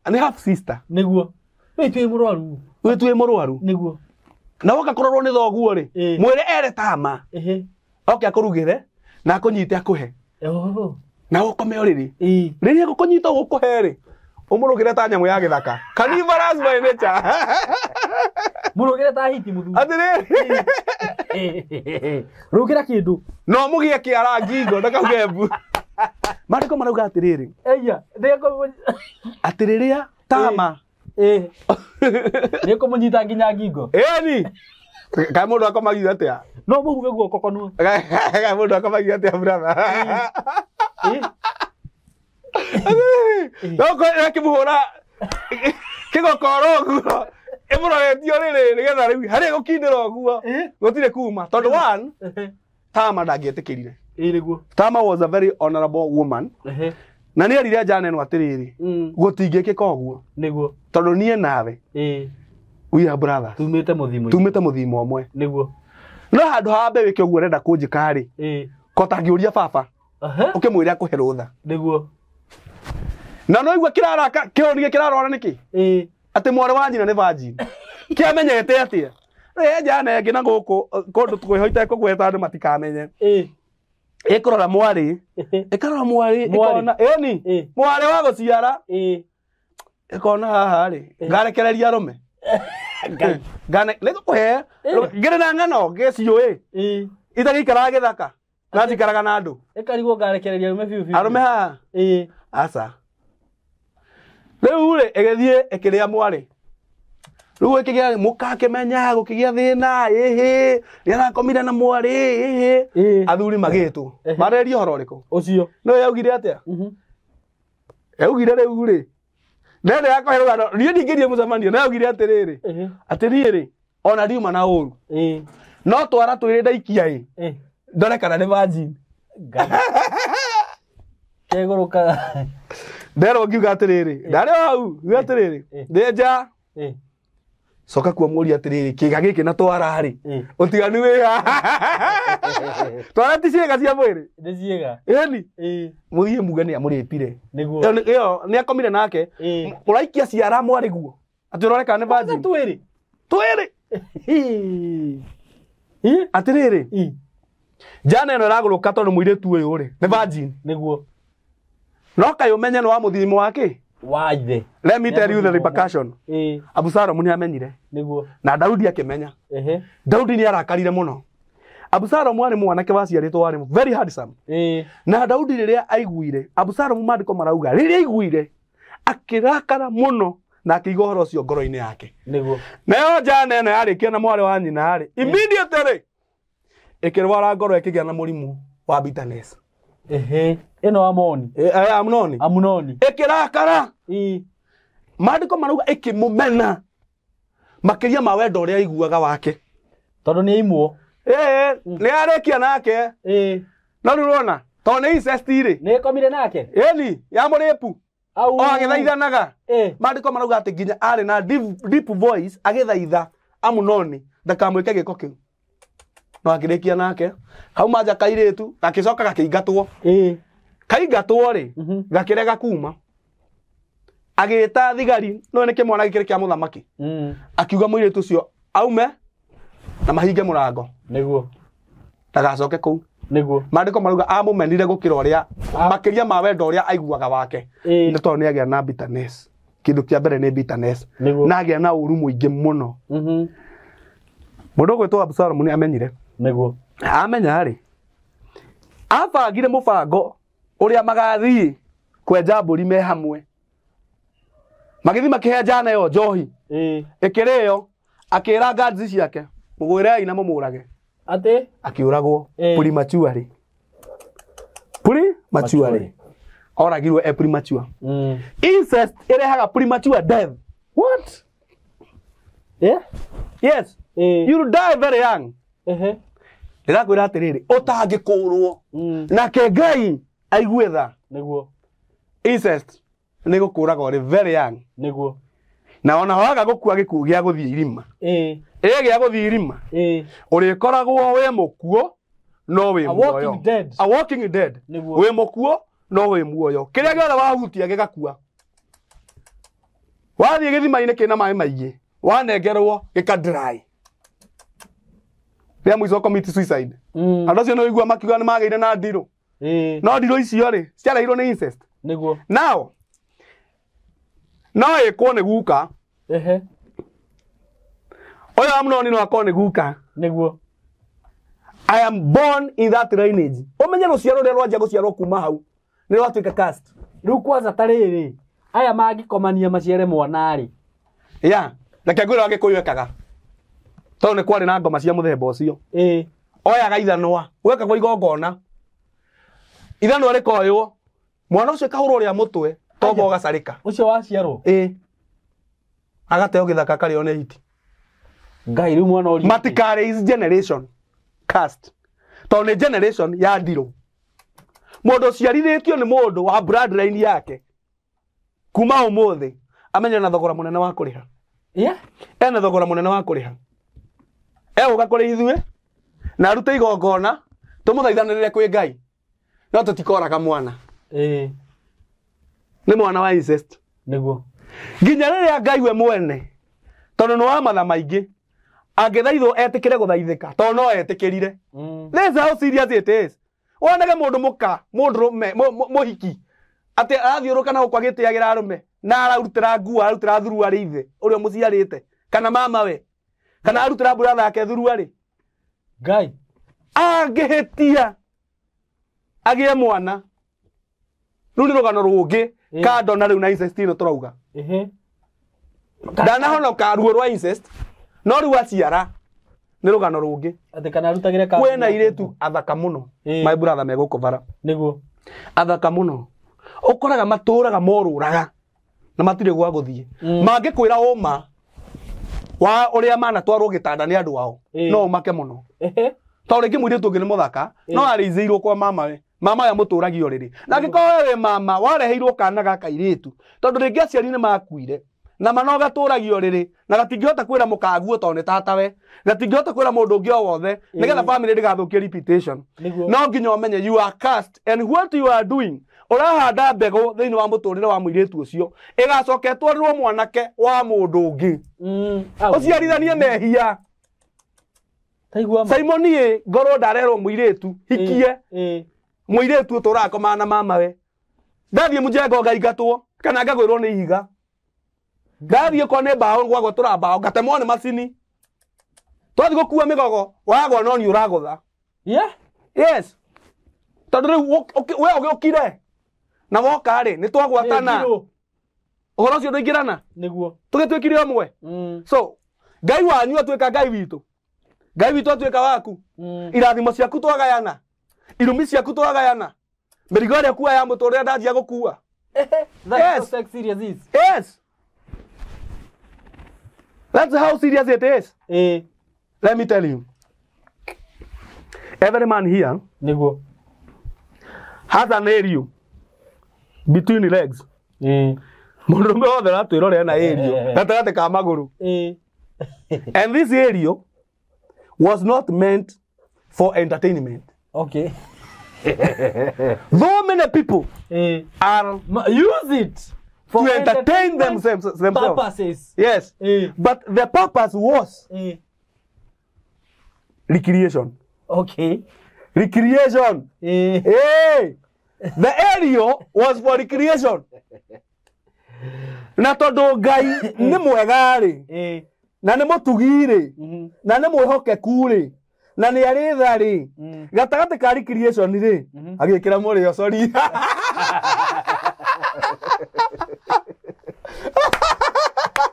Nĩ half sister. Nĩguo. Wĩtu wĩ mũrwaru. Wĩtu wĩ mũrwaru. Nĩguo. Na woka kũrorwo nĩ thoguo rĩ, mwĩre ere tama. Oke akũrugĩre na akũnyite akũhe. Na ũkome ũrĩrĩ. Rĩrĩa egũkũnyita ũgũkũhe rĩ, ũmũrũgĩre ta nyamũ ya gĩthaka. Carnivorous by nature. Mũrũgĩre ta hiti mũthuri. Atĩrĩrĩ. Rũgĩra kĩndũ. No mũgĩe kĩara ngingo ndakauge mbu. Maandĩko marauga atĩrĩrĩ. Eia, atĩ rĩrĩa tama. Nĩ kũmũnyita nginya ngingo. Ĩni. Kaĩ mũndũ akomagia atĩa? No mũhuge guoko kanua. Kaĩ mũndũ akomagia atĩa brother? No akĩmũhũra kĩgokoro ũguo ĩmũroretio rĩrĩ nĩgetha rĩu harĩa ĩgũkindĩra ũguo gũtirĩ kuma tondũ one Tama ndangĩetĩkĩrire. Nĩguo. Tama was a very honorable woman. Na nĩ erire njana ĩno atĩrĩrĩ, gũtingĩkĩka ũguo. Nĩguo. Tondũ niĩ nawe we are brothers. Tumĩte mũthimo. Tumĩte mũthimo ũmwe. Nĩguo. No handũ ha wambe wĩke ũguo ũrenda kũnjĩka rĩ, ko tangĩũria baba, ũkĩmwĩre akũhe rũtha. Nĩguo. Na no igua kĩraraka kĩhoni kĩrarwara nĩkĩ? Atĩ mwarĩ wa nyina nĩ virgin. Kĩamenyete atĩa? Rĩ njana ĩngĩ na gũkũ kũndũ twĩho itekũgweta andũ matikamenye. Ĩkũrora mwarĩ, ĩkarora mwarĩ, ĩkona ĩni, mwarĩ wa gũciara. Ĩkona haha rĩ, ngarekereria arũme. Ngane nĩngũkũhe ngĩrĩ na ng'ano ngĩciũĩ. Itagĩikaraga gĩthaka na njikaraga na andũ. Ĩkarigwo ngarekereria arũme biũ biũ. Arũme haha. Aca. Rĩu rĩ ĩgĩthiĩ ĩkĩrĩa mwarĩ. Rĩu ĩkĩgĩa mũkakĩmenya gũkĩgĩa thĩna ĩhĩ nĩarakomire na mwarĩ ĩhĩ. Athuri magĩtwo. Marerie ũhoro ũrĩkũ? Ũcio. No yaugire atĩa? Yaugire rĩu rĩ nene yakũhe rũgano niĩ ndingĩrie mũcemanio no yaugire atĩrĩrĩ atĩ niĩ rĩ ona ndiuma na ũru no twara twĩrĩ ndaikia ĩ ndore kana nĩ virgin. Kegũrũkaga. Nderwo ngiuga atĩrĩrĩ ndarĩ o hau ngiuga atĩrĩrĩ ndĩ nja coka kuo mũria atĩrĩrĩ kĩga gĩkĩ na twara rĩ ũtiganu wĩ haha. Twara ti ciĩga cia mwĩrĩ. Nĩ ciĩga. Ĩni. Mũthiĩ muge nĩ amũrĩpire. Nĩguo. Ĩyo nĩ akomire nake. Ũraikia ciara mwarĩ guo. Atĩ ũrore kana nĩ virgin. Twĩrĩ. Twĩrĩ. Atĩrĩrĩ. Njana ĩno ĩragũrũka tondũ mũirĩtu ũyũ rĩ nĩ virgin. Nĩguo. No kaĩ ũmenye nĩ wa mũthimo wa kĩ? Wa ithe. Let me tell you the repercussion. Abusalomu nĩ amenyire. Nĩguo. Na Daudi akĩmenya. Daudi nĩ arakarire mũno. Abusalomu arĩ mwanake waciarĩtwo warĩ very handsome. Na Daudi rĩrĩa aiguire, Abusalomu maandĩko marauga rĩrĩa aiguire akĩrakara mũno na akĩiga ũhoro ũcio ngoro-inĩ yake. Nĩguo. Nayo njana ĩno yarĩkia na mwarĩ wa nyina rĩ, immediately ĩkĩrwara ngoro ĩkĩgĩa na mũrimũ wa bitterness. Ĩno Amoni. Amunoni. Amunoni. Ĩkĩrakara. Maandĩko marauga ĩkĩmũmena makĩria ma wendo ũrĩa aiguaga wake. Tondũ nĩ aimwo. Nĩ arĩkia nake. No rĩu ũrona tondũ nĩ incest rĩ. Nĩ ĩkomire nake? Ĩni, ya mũrĩpu. O agĩthaithanaga. Maandĩko marauga atĩ nginya arĩ na deep voice agĩthaitha Amunoni ndakamwĩke gĩko kĩu. No akĩrĩkia nake kauma nja kairĩtu gakĩcoka gakĩingatwo. Kaingatwo rĩ gakĩrega kuma. Agĩta thigari no nĩ kĩmwana gĩkĩrĩ kĩa mũthamaki. Akiuga mũirĩtu ũcio aume na mahinge mũrango. Nĩguo. Ndagacoke kũu. Nĩguo. Maandĩko marauga amũmenire gũkĩra ũrĩa makĩria ma wendo ũrĩa aiguaga wake. Nĩ tondũ nĩ agĩa na bitterness. Kĩndũ kĩa mbere nĩ bitterness. Na agĩa na ũru mũingĩ mũno. Mũndũ ũgwĩtwo Absalomu nĩ amenyire. Nĩguo. Amenya rĩ, abangire mũbango ũrĩa magathiĩ kwenja mbũri me hamwe. Magĩthiĩ makĩhenja nayo njohi. Ĩkĩrĩo, akĩra guards ciake, mũgwĩrei na mũmũrage. Atĩ? Akĩũragwo prematurely. Prematurely. Oragirwo e premature. Incest ĩrehaga premature death. What? Yeah? Yes. You die very young. Ndĩrakwĩra atĩrĩrĩ, ũtangĩkũrwo. Nake Ngai aigue tha. Nĩguo. Incest nĩ gũkũraga ũrĩ very young. Nĩguo. Na ona waga gũkua gĩkuũ gĩa gũthiĩ irima. Ĩ gĩa gũthiĩ irima. Ũrĩkoragwo wĩ mũkuũ no wĩ muoyo. A walking dead. Wĩ mũkuũ no wĩ muoyo. Kĩrĩa gĩothe wahutia gĩgakua. Wathiĩ gĩthima-inĩ kĩna maĩ maingĩ, wanengerwo gĩka dry. Rĩa mũico commit suicide. Andũ acio nĩ ũigua makiuga nĩ magĩire na ndirũ. No ndirũ icio rĩ, ciarehirwo nĩ incest. Nĩguo. Now, no ĩkwo nĩ guka. Ũyũ Amunoni no akorwo nĩ guka. Nĩguo. I am born in that lineage. Ũmenye rũciaro rũrĩa rwanjia gũciarwo kuma hau nĩ rwatuĩka caste. Rĩu kwanza ta rĩrĩ, aya mangĩkomania maciare mwana rĩ. Yeah, reke ngwĩre Agĩkũyũ ekaga. Tondũ nĩ kwarĩ na ngoma cia mũthemba ũcio. Oyaga ithanwa, gwekagwo igongona. Ithanwa rĩkoywo, mwana ũcio akahũrwo rĩa mũtwe, tombo ũgacarĩka. Ũcio waciarwo? Agateo gĩthaka karĩo nĩ hiti. Ngai rĩu mwana ũria. Matikarĩ generation cast. Tondũ nĩ generation ya ndirũ. Mũndũ ũciarithĩtio nĩ mũndũ wa bloodline yake. Kuma ũmũthĩ amenye na thogora mũnene wa kũrĩha. Ena thogora mũnene wa kũrĩha. Egũka kũrĩ ithuĩ na arute igongona tũmũthaithanĩrĩre kwĩ Ngai. No tũtikoraga mwana. Nĩ mwana wa incest. Nĩguo. Nginya rĩrĩa Ngai we mwene tondũ nĩ wa matha maingĩ angĩthaithwo etĩkĩre gũthaithĩka tondũ no etĩkĩrire. This is how serious it is. Wonage mũndũ mũka, mũndũrũme, mũhiki atĩ arathiũrũka na gũkũ agĩtĩagĩra arũme na ararutĩra nguo, ararutĩra thuruarĩ ithe ũrĩa ũmũciarĩte kana mama we kana arutĩra brother yake thuruarĩ. Ngai angĩhĩtia agĩe mwana. Rĩu nĩ rũgano rũngĩ kando na rĩu na incest ĩno tũrauga. Ndanahonoka ruo rwa incest no rĩu aciara nĩ rũgano rũngĩ. Atĩ kana arutagĩre ka kwĩna airĩtu athaka mũno. My brother me gũkũ bara. Nĩguo. Athaka mũno. Ũkoraga matũraga morũraga na matirĩ gwa gũthiĩ. Mangĩkwĩra ũma wa ũrĩa manatwarwo gĩtanda nĩ andũ ao no ũmake mũno. Tondũ rĩngĩ mũirĩtu ũngĩ nĩ mũthaka no arĩithĩirwo kwa mamawe. Mama ya mũtũragio rĩrĩ. Na angĩkorwo we mama wareheirwo kana ga kairĩtu tondũ rĩngĩ aciari nĩ makuire na mana ũgatũragio rĩrĩ na gatingĩhota kwĩra mũkaguo tondũ nĩ tatawe, gatingĩhota kwĩra mũndũ ũngĩ o wothe nĩgetha family ndĩgathũkie reputation. No nginya ũmenye you are cursed and what you are doing ũrahanda mbegũ thĩinĩ wa mũtũrĩre wa mũirĩtu ũcio ĩgacoka ĩtwarĩrwo mwanake wa mũndũ ũngĩ. Ũciarithanie mehia. Simon ĩ ngorwo ndarerwo mũirĩtu hikie mũirĩtu ũtũraga komana na mamawe ndathiĩ mũjengo ngaingatwo kana ngagwĩrwo nĩ ihiga ndathiĩ kwa nĩ mbaũ gwagwatũra mbaũ ngatemwo nĩ macini twathiĩ gũkua mĩgogo wagwa no nĩ ũragũtha. Yes. Tondũ rĩu we ũgĩũkire na woka rĩ nĩ twagwatana ũhoro ũcio ndũingĩrana. Nĩguo. Tũgĩtuĩkire ũmwe. So Ngai wanyu atuĩka Ngai witũ, Ngai witũ atuĩka waku. Irathimo ciaku twagayana, irumi ciaku twagayana, mĩrigo ĩrĩa ũkuaga ya mũtũrĩre ndanjia gũkua. That's how serious is. Yes. That's how serious it is. Let me tell you. Every man here Nĩguo. has an area between the legs. Mũndũrũme wothe ũratwĩrorera na aerial gatagatĩ ka magũrũ. And this aerial was not meant for entertainment. Okay. Though many people are use it for to entertain themselves. Purposes. Yes. But the purpose was recreation. Okay. Recreation. Hey! The area was for recreation. Na tondu Ngai ni mwega ri, na ni mutugi ri, na ni mwihokeku ri, na ni ari tha ri, gatagati ka recreation ri, agikira murio, sorry.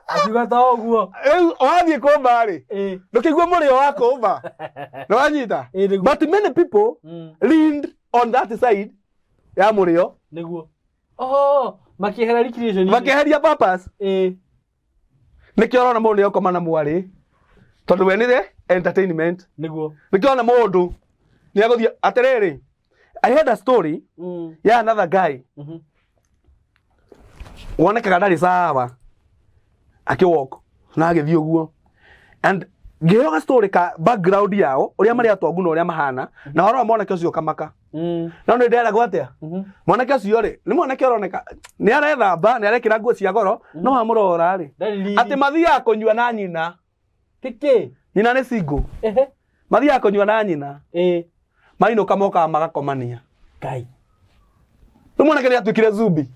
Akiuga ta uguo. Riu wathie kumba ri, ndukigua murio wa kumba. Nĩwanyita? But many people leaned on that side ya murio. Niguo. Oh, makĩehera recreation. Makĩeheria purpose. Nĩkĩo ũrona mũndũ nĩokoma na mwarĩ tondũ we nĩ entertainment. Niguo. Nĩkĩo ũrona mũndũ nĩagũthiĩ atĩrĩrĩ. I heard a story ya another guy. Wonekaga ndarĩ sawa akĩwalk na agĩthiĩ ũguo. And ngĩheo ga story ka background yao ũrĩa marĩ atongu na ũrĩa mahana na ũhoro wa mwanake ũcio kamaka. No nĩ nderagwo atĩa? Mwanake ũcio rĩ, nĩ mwanake ũroneka nĩ arethamba, nĩ arekĩra nguo cia goro, no amũrora rĩ. Atĩ mathiaga kũnyua na nyina. Kĩkĩ? Nyina nĩ single. Mathiaga kũnyua na nyina. Mainũka mokaga magakomania. Ngai. Rĩu mwanake nĩ atuĩkire zubi.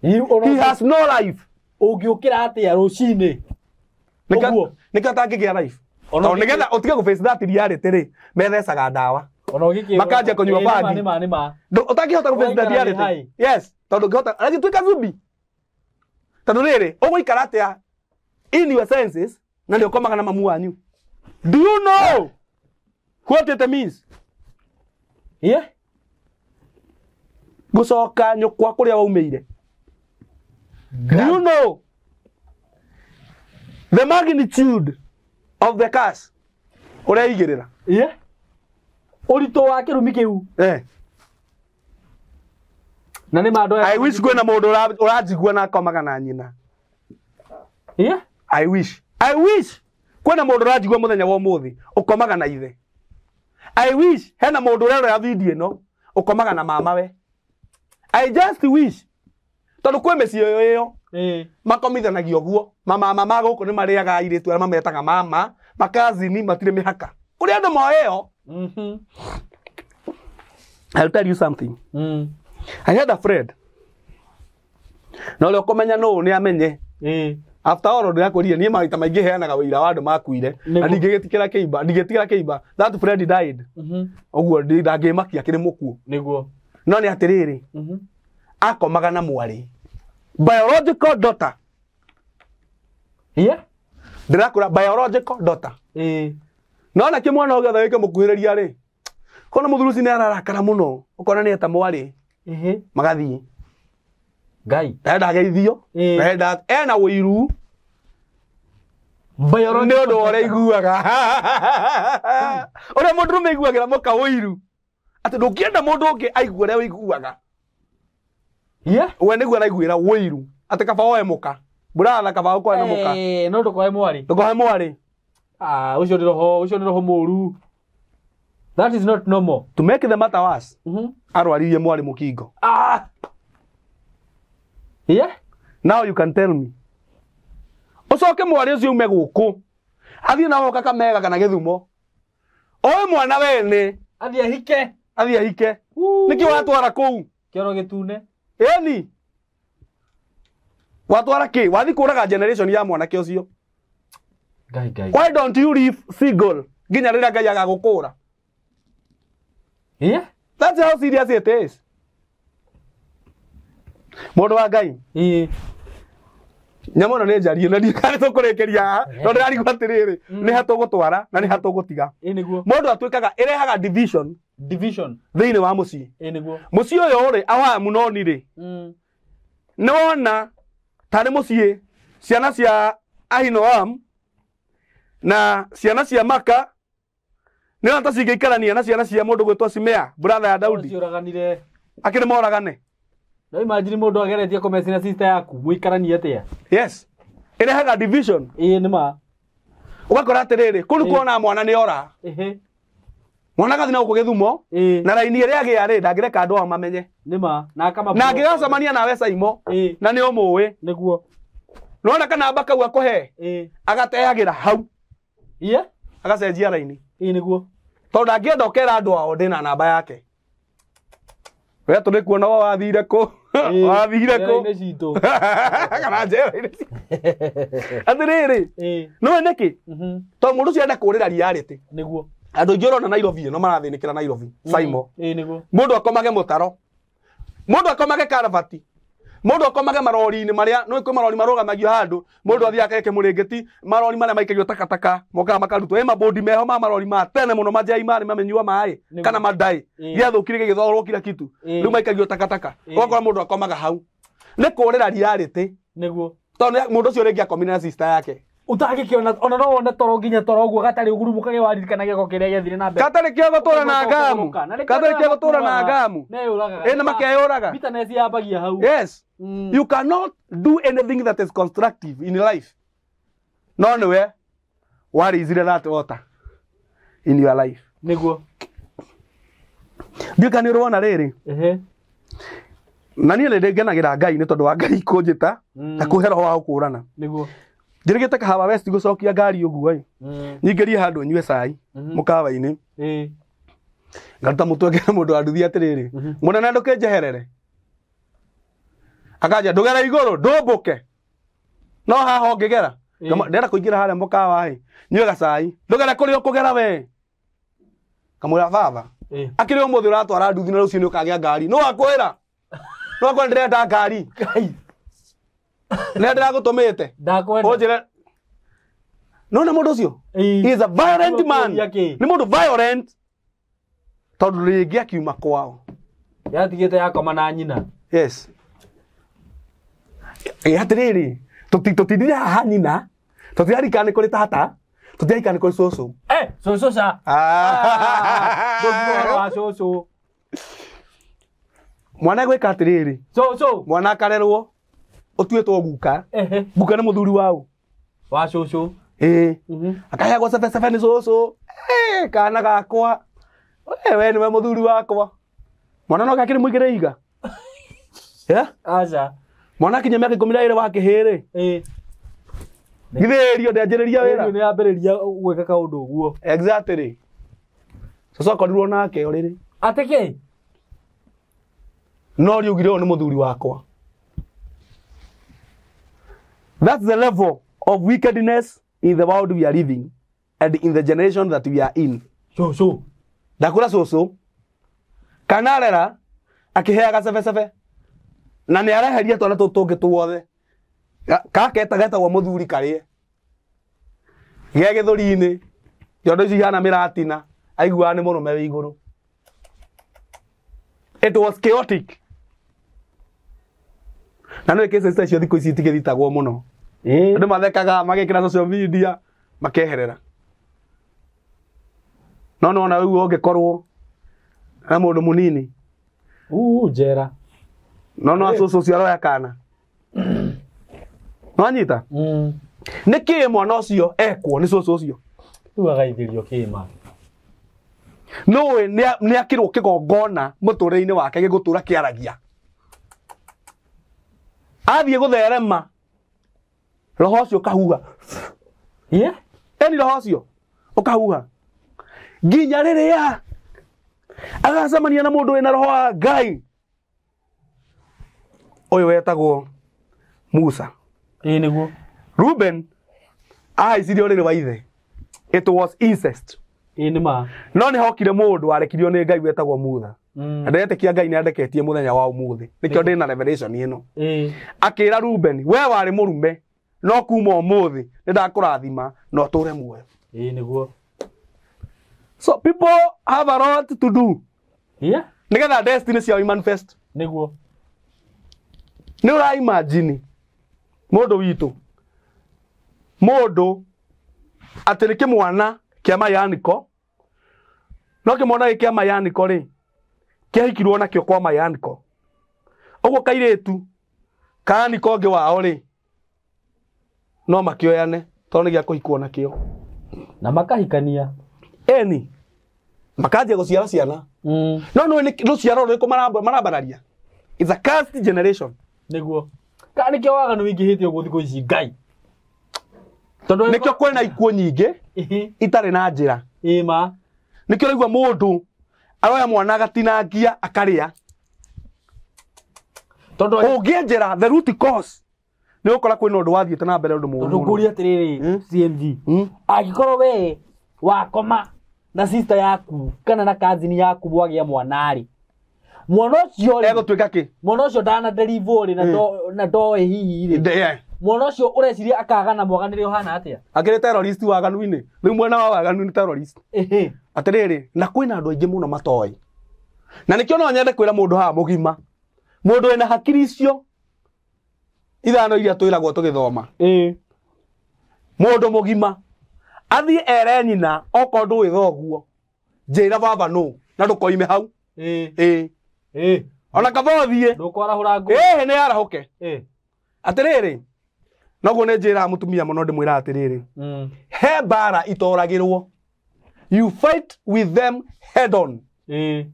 He has no life. Ũngĩũkĩra atĩa rũcinĩ? Nĩkĩo atangĩgĩa life. Tondũ nĩgetha ũtige gũ face that reality rĩ, methecaga ndawa. Makanja kũnyua bangi. Ũtangĩhota gũ face that reality. Yes, tondũ ũngĩhota agĩtuĩka zubi. Tondũ rĩrĩ, ũgũikara atĩa in your senses na nĩ ũkomaga na mamu wanyu. Do you know what it means? Yeah. Gũcoka nyũkwa kũrĩa waumĩire. Do you know the magnitude of the curse? Ũreigĩrĩra. Yeah. Ũritũ wa kĩrumi kĩu. Na nĩ ma andũ aya. I wish kwĩna mũndũ ũranjigua na akomaga na nyina. Yeah. I wish. I wish kwĩna mũndũ ũranjigua mũthenya wa ũmũthĩ ũkomaga na ithe. I wish hena mũndũ ũrerora video ĩno ũkomaga na mamawe. I just wish tondũ kwĩ mĩciĩ ĩyo makomithanagia ũguo. Mama mama gũkũ nĩ marĩaga airĩtu arĩa mametaga mama, makazini matirĩ mĩhaka. Kũrĩ andũ moĩ ĩyo. I'll tell you something. I had a friend. Na ũrĩa ũkũmenya nũũ nĩ amenye. After all, ndĩrakwĩrire niĩ maita maingĩ heanaga wĩira wa andũ makuire na ndingĩgĩtigĩra kĩimba, ndingĩtigĩra kĩimba. That friend died. Ũguo ndangĩmakia akĩrĩ mũkuũ. Nĩguo. No nĩ atĩrĩrĩ, akomaga na mwarĩ. Biological daughter. Yeah. Ndĩrakũra biological daughter. No na kĩmwana o gĩothe gĩkĩmũkuhĩrĩria rĩ, kona mũthuri ũcio nĩ ararakara mũno, ũkona nĩ eta mwarĩ. Magathiĩ. Ngai. Ndenda ageithio. Ndenda ena ũiru. Nĩ ũndũ wa ũrĩa aiguaga. Ũrĩa mũndũrũme aiguagĩra mũka ũiru. Atĩ ndũngĩenda mũndũ ũngĩ aigue ũrĩa ũiguaga. Yeah. We nĩguo araiguĩra ũiru. Atĩ kaba woe mũka. Brother kaba ũkoe na mũka. No ndũkoe mwarĩ. Ndũkoe mwarĩ. Ah, ũcio nĩ roho, ũcio nĩ roho mũũru. That is not normal. To make the matter worse, arwaririe mwarĩ mũkingo. Ah. Yeah. Now you can tell me. Ũcoke mwarĩ ũcio ume gũkũ. Athiĩ na woka Kamega kana Gĩthumo. Oe mwana wene. Athiĩ ahike. Athiĩ ahike. Nĩkĩ watwara kũu? Kĩoro gĩtune. Ĩni. Watwara kĩ? Wathiĩ kũraga generation ya mwanake ũcio. Ngai Ngai. Why don't you live single? Nginya rĩrĩa Ngai agagũkũra. Yeah. That's how serious it is. Mũndũ wa Ngai. Nyamũ ĩno nĩ njarie na ndiũĩ kana tũkũrĩkĩria haha, tondũ ndĩrarigwo atĩrĩrĩ, nĩ ha tũgũtwara na nĩ ha tũgũtiga. Mũndũ atuĩkaga ĩrehaga division. Division. Thĩinĩ wa mũciĩ. Nĩguo. Mũciĩ ũyũ rĩ, awa Amunoni rĩ, nĩ wona tarĩ mũciĩ ciana cia Ahinoam na ciana cia Maka nĩ wona ta cingĩikarania na ciana cia mũndũ gwĩtwo Simea, brother ya Daudi. Ciũraganire. Akĩrĩ moragane. No imagine mundu ageretie kũmeci na sister yaku muikaranie atia. Yes. Irehaga division. Ĩĩ nĩ ma. Ũgakora atĩrĩrĩ, kũu kuona mwana nĩ ora. Ehe. Mwana agathi na gũkũ Gĩthumo. Na raini ĩrĩa agĩa rĩ, ndangĩreka andũ ao mamenye. Nĩ ma. Na akama. Na angĩgacemania nawe Saimo. Na nĩ ũmũĩ. Nĩguo. Nĩwona kanamba kau akũhe. Agateagĩra hau. Iye? Agacenjia raini. Ĩĩ nĩguo. Tondũ ndangĩenda ũkera andũ ao ndĩna namba yake. We tũrĩ kuona wa wathire kũ? Wathire kũ? Njera-inĩ citũ. Kana njera-inĩ citũ. Atĩrĩrĩ. Nĩũĩ nĩkĩ? Tondũ mũndũ ũcio enda kũũrĩra reality. Nĩguo. Andũ aingĩ ũrona Nairobi ĩno marathĩnĩkĩra Nairobi. Saimo. Ĩĩ nĩguo. Mũndũ akomage mũtaro. Mũndũ akomage karabati. Mũndũ akomage marori-inĩ marĩa, nĩũĩ kwĩ marori marũgamagio handũ, mũndũ athiĩ akeke mũrĩngĩti, marori marĩa maikagio takataka, mokaga makarutwo. Ĩ mabũndi meho ma marori ma tene mũno manjai marĩ mamenyua maĩ, kana mandai. Gĩathũkire gĩgĩthorwo kila kitu. Rĩu maikagio takataka. Ũgakora mũndũ akomaga hau. Nĩ kũũrĩra reality. Nĩguo. Tondũ mũndũ ũcio rĩngĩ akomire na sister yake. Utangĩkĩona ona no wone toro nginya toro ũguo gatarĩ ũgurumũkage waririkana gĩko kĩrĩa gĩathire na mbere. Gatarĩ kĩo gũtũra na ngamu. Gatarĩ kĩo gũtũra na ngamu. Meyũragaga. Ĩ na makeyũraga. Bitterness yambagia hau. Yes. You cannot do anything that is constructive in life. No nĩwe warĩizire that water in your life. Nĩguo. Ndiũĩ kana nĩ ũrona rĩrĩ. Ehe. Na niĩ nĩ ndĩngenagĩra Ngai nĩ tondũ wa Ngai kũnjĩta na kũhe roho wa gũkũrana. Nĩguo. Njĩrĩgĩte Kahawa West gũcokia ngari ũguo ĩ. Nyingĩrie handũ nyue cai mũkawa-inĩ. Ngaruta mũtwe ngera mũndũ wa nduthi atĩrĩrĩ. Mũnene ndũkĩnjeherere. Akanja ndũgere igũrũ ndũmbũke. No haha ũngĩgera. Ndĩrenda kũingĩra harĩa mũkawa ĩ. Nyue gacai. Ndũgere kũrĩa ũkũgera we. Kamwĩra baba. Akĩrĩ ũmũthĩ ũratwara nduthi na rũciũ nĩ ũkagĩa ngari. No akwĩra. No akwĩra ndĩrenda ngari. Ngai. Nĩ ndĩragũtũmĩte. Ndakwenda. Ũnjĩre. Nona mũndũ ũcio? He is a violent man. Nĩ mũndũ violent. Tondũ rĩngĩ akiuma kwao. Yatigĩte yakoma na nyina. Yes. Ĩ atĩrĩrĩ, tũtindire haha nyina. Tũtirarikana nĩ kũrĩ tata. Tũtirarikana nĩ kũrĩ cũcũ. Cũcũ ca. Ndũngĩhoro wa cũcũ. Mwana gwĩka atĩrĩrĩ. Cũcũ. Mwana akarerwo. Ũtuĩtwo guka. Guka nĩ mũthuri waũ. Wa cũcũ. Ĩĩ. Akaheagwo cebecebe nĩ cũcũ. Kana gakwa. We nĩwe mũthuri wakwa. Mwana no gakĩrĩ mũigĩre iga. Yeah? Aca. Mwana akinya mĩaka 12 wa kĩhĩ rĩ. Githĩ ĩrio ndĩanjĩrĩria wĩra. Ĩrio nĩyambĩrĩria gwĩka kaũndũ ũguo. Exactly. Cũcũ akorirwo nake ũrĩrĩ. Atĩ kĩ? No riugire ũyũ nĩ mũthuri wakwa. That's the level of wickedness in the world we are living and in the generation that we are in. Cũcũ. Ndakũra cũcũ. Kana arera akĩheaga cebecebe. Na nĩ areheria twana tũtũ tũngĩ tuothe. Gaka getagwo mũthuri karĩe. Ge gĩthũri-inĩ. Nyondo ici ihana mĩratina. Aiguaga nĩ mũrũme wĩ igũrũ. It was chaotic. Na nĩ cases icio thikũ ici itigĩthitagwo mũno. Andũ mathekaga magekĩra social media makeherera. No nona rĩu ũngĩkorwo na mũndũ mũnini. Njera. No no cũcũ ũcio aroya kana. Nĩwanyita? Nĩ kĩĩ mwana ũcio ekwo nĩ cũcũ ũcio? Rĩu agaithĩrio kĩma. Nĩũĩ nĩ akĩrwo kĩgongona mũtũrĩre-inĩ wake gĩgũtũra kĩaragia. Athiĩ gũtherema roho ũcio ũkahuha. Ĩni roho ũcio ũkahuha. Nginya rĩrĩa agacemania na mũndũ wĩna roho wa Ngai. Ũyũ wetagwo Musa. Ĩĩ nĩguo. Reuben ahaicirie ũrĩrĩ wa ithe. It was incest. Ĩĩ nĩ ma. No nĩ hokire mũndũ warekirio nĩ Ngai wetagwo Mutha. Na ndetĩkia Ngai nĩ andeketie mũthenya wa ũmũthĩ. Nĩkĩo ndĩ na revelation ĩno. Akĩra Reuben, we warĩ mũrume no kuma ũmũthĩ nĩ ndakũrathima na ũtũre muoyo. Ĩĩ nĩguo. So people have a lot to do. Yeah. Nĩgetha destiny ciao manifest. Nĩguo. Nĩ ũra imagine mũndũ witũ. Mũndũ atĩ nĩ kĩmwana kĩa mayaniko. No kĩmwana gĩkĩ kĩa mayaniko rĩ, kĩahikirwo nakĩo kwa mayaniko. Ũguo kairĩtu kani kongĩ wao rĩ no makĩoyane tondũ nĩ gĩa kũhikwo nakĩo. Na makahikania. Eni makanjia gũciara ciana. No nĩ rũciaro rũrĩkũ marambararia? It's a cursed generation. Nĩguo. Ka nĩkĩo waganu wĩingĩhĩte ũguo thikũ ici Ngai. Tondũ Nĩkĩo kwĩna ikuũ nyingĩ itarĩ na njĩra. Ĩĩ ma. Nĩkĩo ũraigua mũndũ aroya mwana agatinangia akarĩa. Tondũ Ũngĩenjera the root cause nĩ ũgũkora kwĩna ũndũ wathiĩte na mbere ũndũ mũũru tondũ mũno. ngũria atĩrĩrĩ CMG. Angĩkorwo we wakoma na sister yaku kana na cousin yaku mwagĩa mwana rĩ, mwana ũcio rĩ, Egũtuĩka kĩ? mwana ũcio ndana deliver rĩ, na ndoĩ hihi rĩ, mwana ũcio ũreciria akagana mwaganĩre ũhana atĩa? Akĩrĩ terrorist waganu-inĩ. Rĩu mwena wa waganu nĩ terrorist. Ĩhĩ. Atĩrĩrĩ, na kwĩna andũ aingĩ mũno matoĩ. Na nĩkĩo no nyende kwĩra mũndũ haha mũgima. Mũndũ wĩna hakiri icio ithano iria twĩragwo tũgĩthoma. Ĩĩ. Mũndũ mũgima athiĩ ere nyina okorwo ndũĩ thoguo, njĩra baba nũ na ndũkoime hau. Ĩĩ. Ĩĩ. Ĩĩ. Ona kaba ũthiĩ. Ndũkwarahũra ngũ. Ĩĩ nĩ arahũke. Ĩĩ. Atĩrĩrĩ, noguo nĩ njĩraga mũtumia mũno ndĩmwĩraga atĩrĩrĩ, he mbara itoragĩrwo. You fight with them head on. Ĩĩ.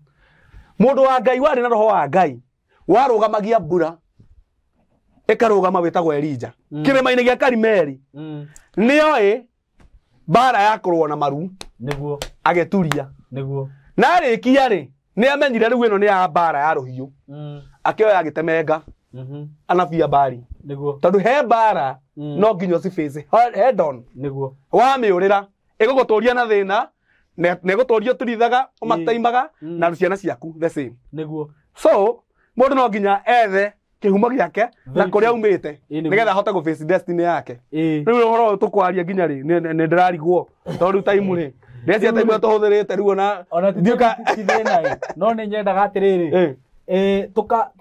Mũndũ wa Ngai warĩ na roho wa Ngai warũgamagia mbura ĩkarũgama wĩtagwo Elija kĩrĩma-inĩ gĩa Karimeli. Nĩoĩ mbara ya kũrũa na maru. Nĩguo. Agĩturia. Nĩguo. Na arĩkia rĩ, nĩ amenyire rĩu ĩno nĩ ya mbara ya rũhiũ. Akĩoya agĩtemenga anabii a Baali. Nĩguo. Tondũ he mbara no nginya ũciface head on. Nĩguo. Wamĩũrĩra ĩgũgũtũria na thĩna na ĩgũtũria ũturithaga ũmataimaga na ciana ciaku the same. Nĩguo. So mũndũ no nginya ethe kĩhumo gĩake na kũrĩa aumĩte nĩgetha ahote gũ face destiny yake. Rĩu ũhoro ũyũ tũkwaria nginya rĩ nĩ ndĩrarigwo tondũ rĩu time rĩ ndĩrecia time ĩyo tũhũthĩrĩte rĩu ona ti thĩna ĩ, no nĩ nyendaga atĩrĩrĩ,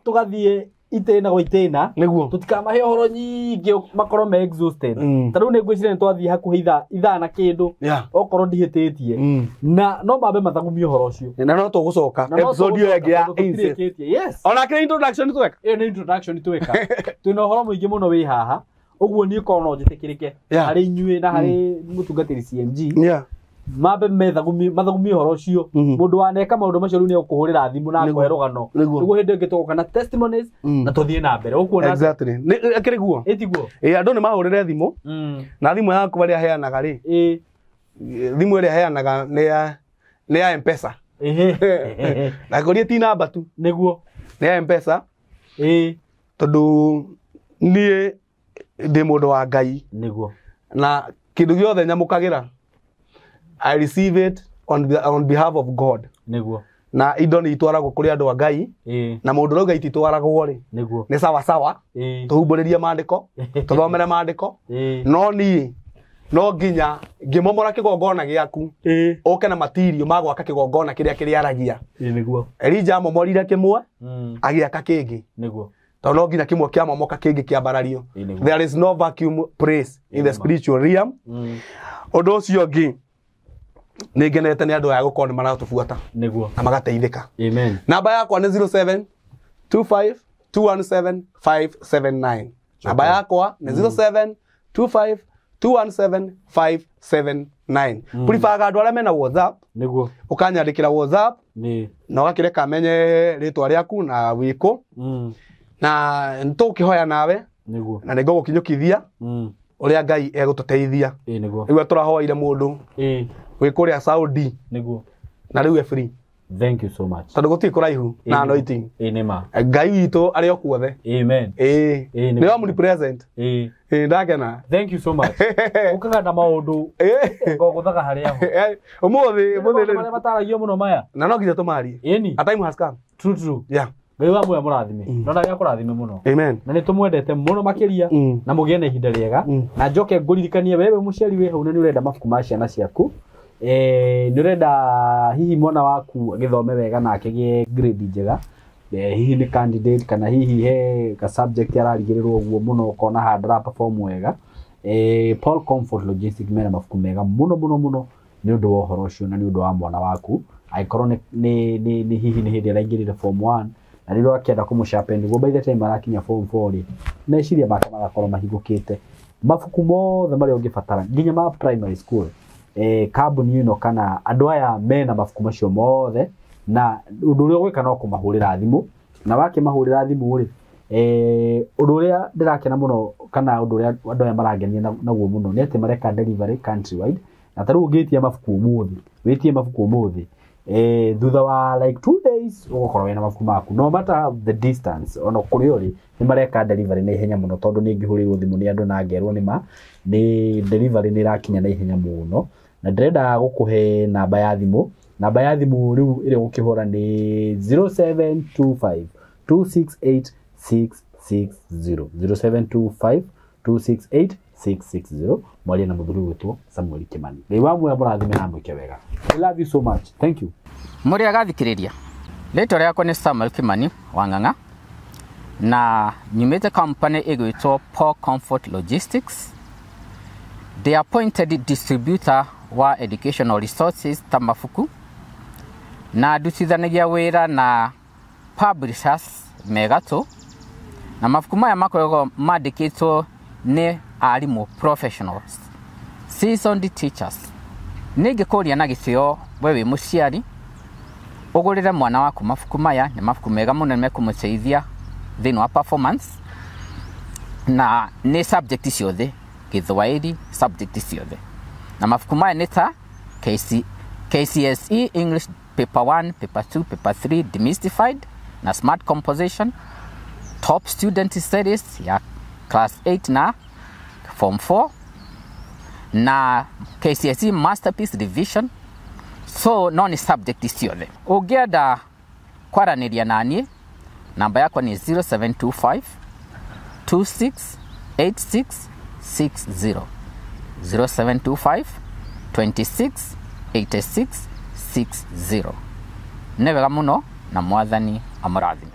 tũgathiĩ itĩna gwa itĩna. Nĩguo. Tũtikamahe ũhoro nyingĩ makorwo me exhausted. Ta rĩu nĩ ngwĩciria nĩ twathiĩ hakuhĩ ithaa na kĩndũ okorwo ndihĩtĩtie. Na no mambe mathagumie ũhoro ũcio. Na no tũgũcoka episode ĩyo ĩngĩ ya incest. Yes. Ona kĩrĩ introduction tweka. Ĩyo nĩ introduction tweka. Twĩna ũhoro mũingĩ mũno wĩ haha. Ũguo niĩ korwo no njĩtĩkĩrĩke harĩ inyuĩ na harĩ mũtungatĩri CMG. Mambe mathagumie ũhoro ũcio. Mũndũ waneka maũndũ macio rĩu nĩ egũkũhũrĩra thimũ na akũhe rũgano. Nĩguo hĩndĩ ĩngĩ tũgoka na testimonies na tũthiĩ na mbere. Ũkuona Exactly. Nĩ akĩrĩ guo. Ĩtiguo. Ĩĩ andũ nĩ mahũrĩre thimũ. Na thimũ yaku arĩa heanaga rĩ. Ĩĩ. Thimũ ĩrĩa heanaga nĩ ya M-Pesa. Ĩhĩ. Na kũria ti namba tu. Nĩguo. Nĩ ya M-Pesa. Ĩĩ. Tondũ niĩ ndĩ mũndũ wa Ngai. Nĩguo. Na kĩndũ gĩothe nyamũkagĩra I receive it on behalf of God. Nĩguo. Na indo nĩ itwaragwo kũrĩ andũ a Ngai. Na mũndũ ũrauga ititwaragwo rĩ. Nĩguo. Nĩ sawa sawa. Tũhumbũrĩrie maandĩko, tũthomere maandĩko. No niĩ no nginya ngĩmomora kĩgongona gĩaku. Ũke na matirio ma gwaka kĩgongona kĩrĩa kĩrĩaragia. Nĩguo. Elija amomorire kĩmwe, agĩaka kĩngĩ. Nĩguo. Tondũ no nginya kĩmwe kĩamomoka kĩngĩ kĩambarario. There is no vacuum place in the spiritual realm. Ũndũ ũcio ũngĩ nĩ ngenete nĩ andũ aya gũkorwo nĩ maratũbuata. Nĩguo. Na magateithĩka. Amen. Namba yakwa nĩ 07 25 217 579. Namba yakwa nĩ 07 25 217 579. Preferga andũ arĩa mena WhatsApp. Nĩguo. Ũkanyandĩkĩra WhatsApp. Nĩ. Na ũgakĩreka menye rĩtwa rĩaku na wĩkũ. Na nĩtũgũkĩhoya nawe. Nĩguo. Na nĩngũgũkinyũkithia ũrĩa Ngai egũtũteithia. Nĩguo. Rĩu tũrahoire mũndũ wĩ kũrĩa Saudi. Nĩguo. Na rĩu e free. Thank you so much. Tondũ gũtirĩ kũraihu na anointing. Ĩĩ nĩ ma. Ngai witũ arĩ o kuothe. Amen. Ĩĩ. Ĩĩ Nĩ omnipresent. Ĩĩ. Ĩĩ ndakena. Thank you so much. Ũkaga na maũndũ ngogũthaga harĩa ho. Ũmũthĩ ũmũthĩ marĩa mataragio mũno maya. Na no nginya tũmarie. Ĩni. A time has come. True true. Yeah. Ngai wa muoyo mũrathime. No na akũrathime mũno. Amen. Na nĩ tũmwendete mũno makĩria na mũgĩe na ihinda rĩega. Na njoke ngũririkanie wewe mũciari wĩ hau na nĩ ũrenda mabuku ma ciana ciaku. Nĩ ũrenda hihi mwana waku agĩthome wega na akĩgĩe grade njega. Hihi nĩ candidate kana hihi he ka subject ararigĩrĩrwo ũguo mũno ũkona handũ ara perform wega. Paul Comfort Logistics mena mabuku mega mũno mũno mũno nĩ ũndũ wa ũhoro ũcio na nĩ ũndũ wa mwana waku. Angĩkorwo nĩ hihi nĩ hĩndĩ araingĩrire form 1 Na rĩrĩa akĩenda kũmũsharpen nĩguo by the time arakinya form 4 rĩ, meciria make magakorwo mahingũkĩte. Mabuku mothe marĩa ũngĩbatara nginya ma primary school, kambuni ĩno kana andũ aya mena mabuku macio mothe, na ũndũ ũrĩa ũgwĩka no kũmahũrĩra thimũ, na wakĩmahũrĩra thimũ rĩ, ũndũ ũrĩa ndĩrakena mũno kana ũndũ ũrĩa andũ aya marangenia naguo mũno nĩ atĩ mareka delivery countrywide. Na ta rĩu ũngĩtia mabuku ũmũthĩ, wĩtie mabuku ũmũthĩ, thutha wa like 2 days ũgũkorwo wĩna mabuku maku, no matter the distance, ona kũrĩa ũrĩ nĩ mareka delivery na ihenya mũno, tondũ nĩ ngĩhũrĩirwo thimũ nĩ andũ na ngerwo nĩ ma nĩ delivery nĩ ĩrakinya na ihenya mũno. Na ndĩrenda gũkũhe namba ya thimũ. Namba ya thimũ rĩu ĩrĩa ũgũkĩhũra nĩ 0725 268 660, 0725 268 660. Mwarie na mũthuri gwĩtwo Samuel Kimani. Ngai wa muoya mũrathime na mwĩke wega. I love you so much. Thank you. Mũrĩ agathikĩrĩria, rĩtwa rĩakwa nĩ Samuel Kimani wa Ng'ang'a, na nyumĩte company ĩgwĩtwo Paul Comfort Logistics. The appointed distributor wa educational resources ta mabuku, na ndutithanagia wĩra na publishers megatũ, na mabuku maya makoragwo mandĩkĩtwo nĩ arimũ professionals, seasoned teachers. Nĩ ingĩkũria na gĩtĩo we wĩ mũciari ũgũrĩre mwana waku mabuku maya. Nĩ mabuku mega mũno, nĩ mekũmũteithia thĩinĩ wa performance, na nĩ subject ciothe, Gĩthwaĩri, subject ciothe. Na mabuku maya nĩ ta KCSE English Paper 1, Paper 2, Paper 3 Demystified na Smart Composition, Top Student Series ya class 8 na form 4, na KCSE Masterpiece Revision. So no nĩ subject ciothe. Ũngĩenda kwaranĩria naniĩ, namba yakwa nĩ 0725 268660, 0725 26 86 60. Nĩ wega mũno na Mwathani amũrathime.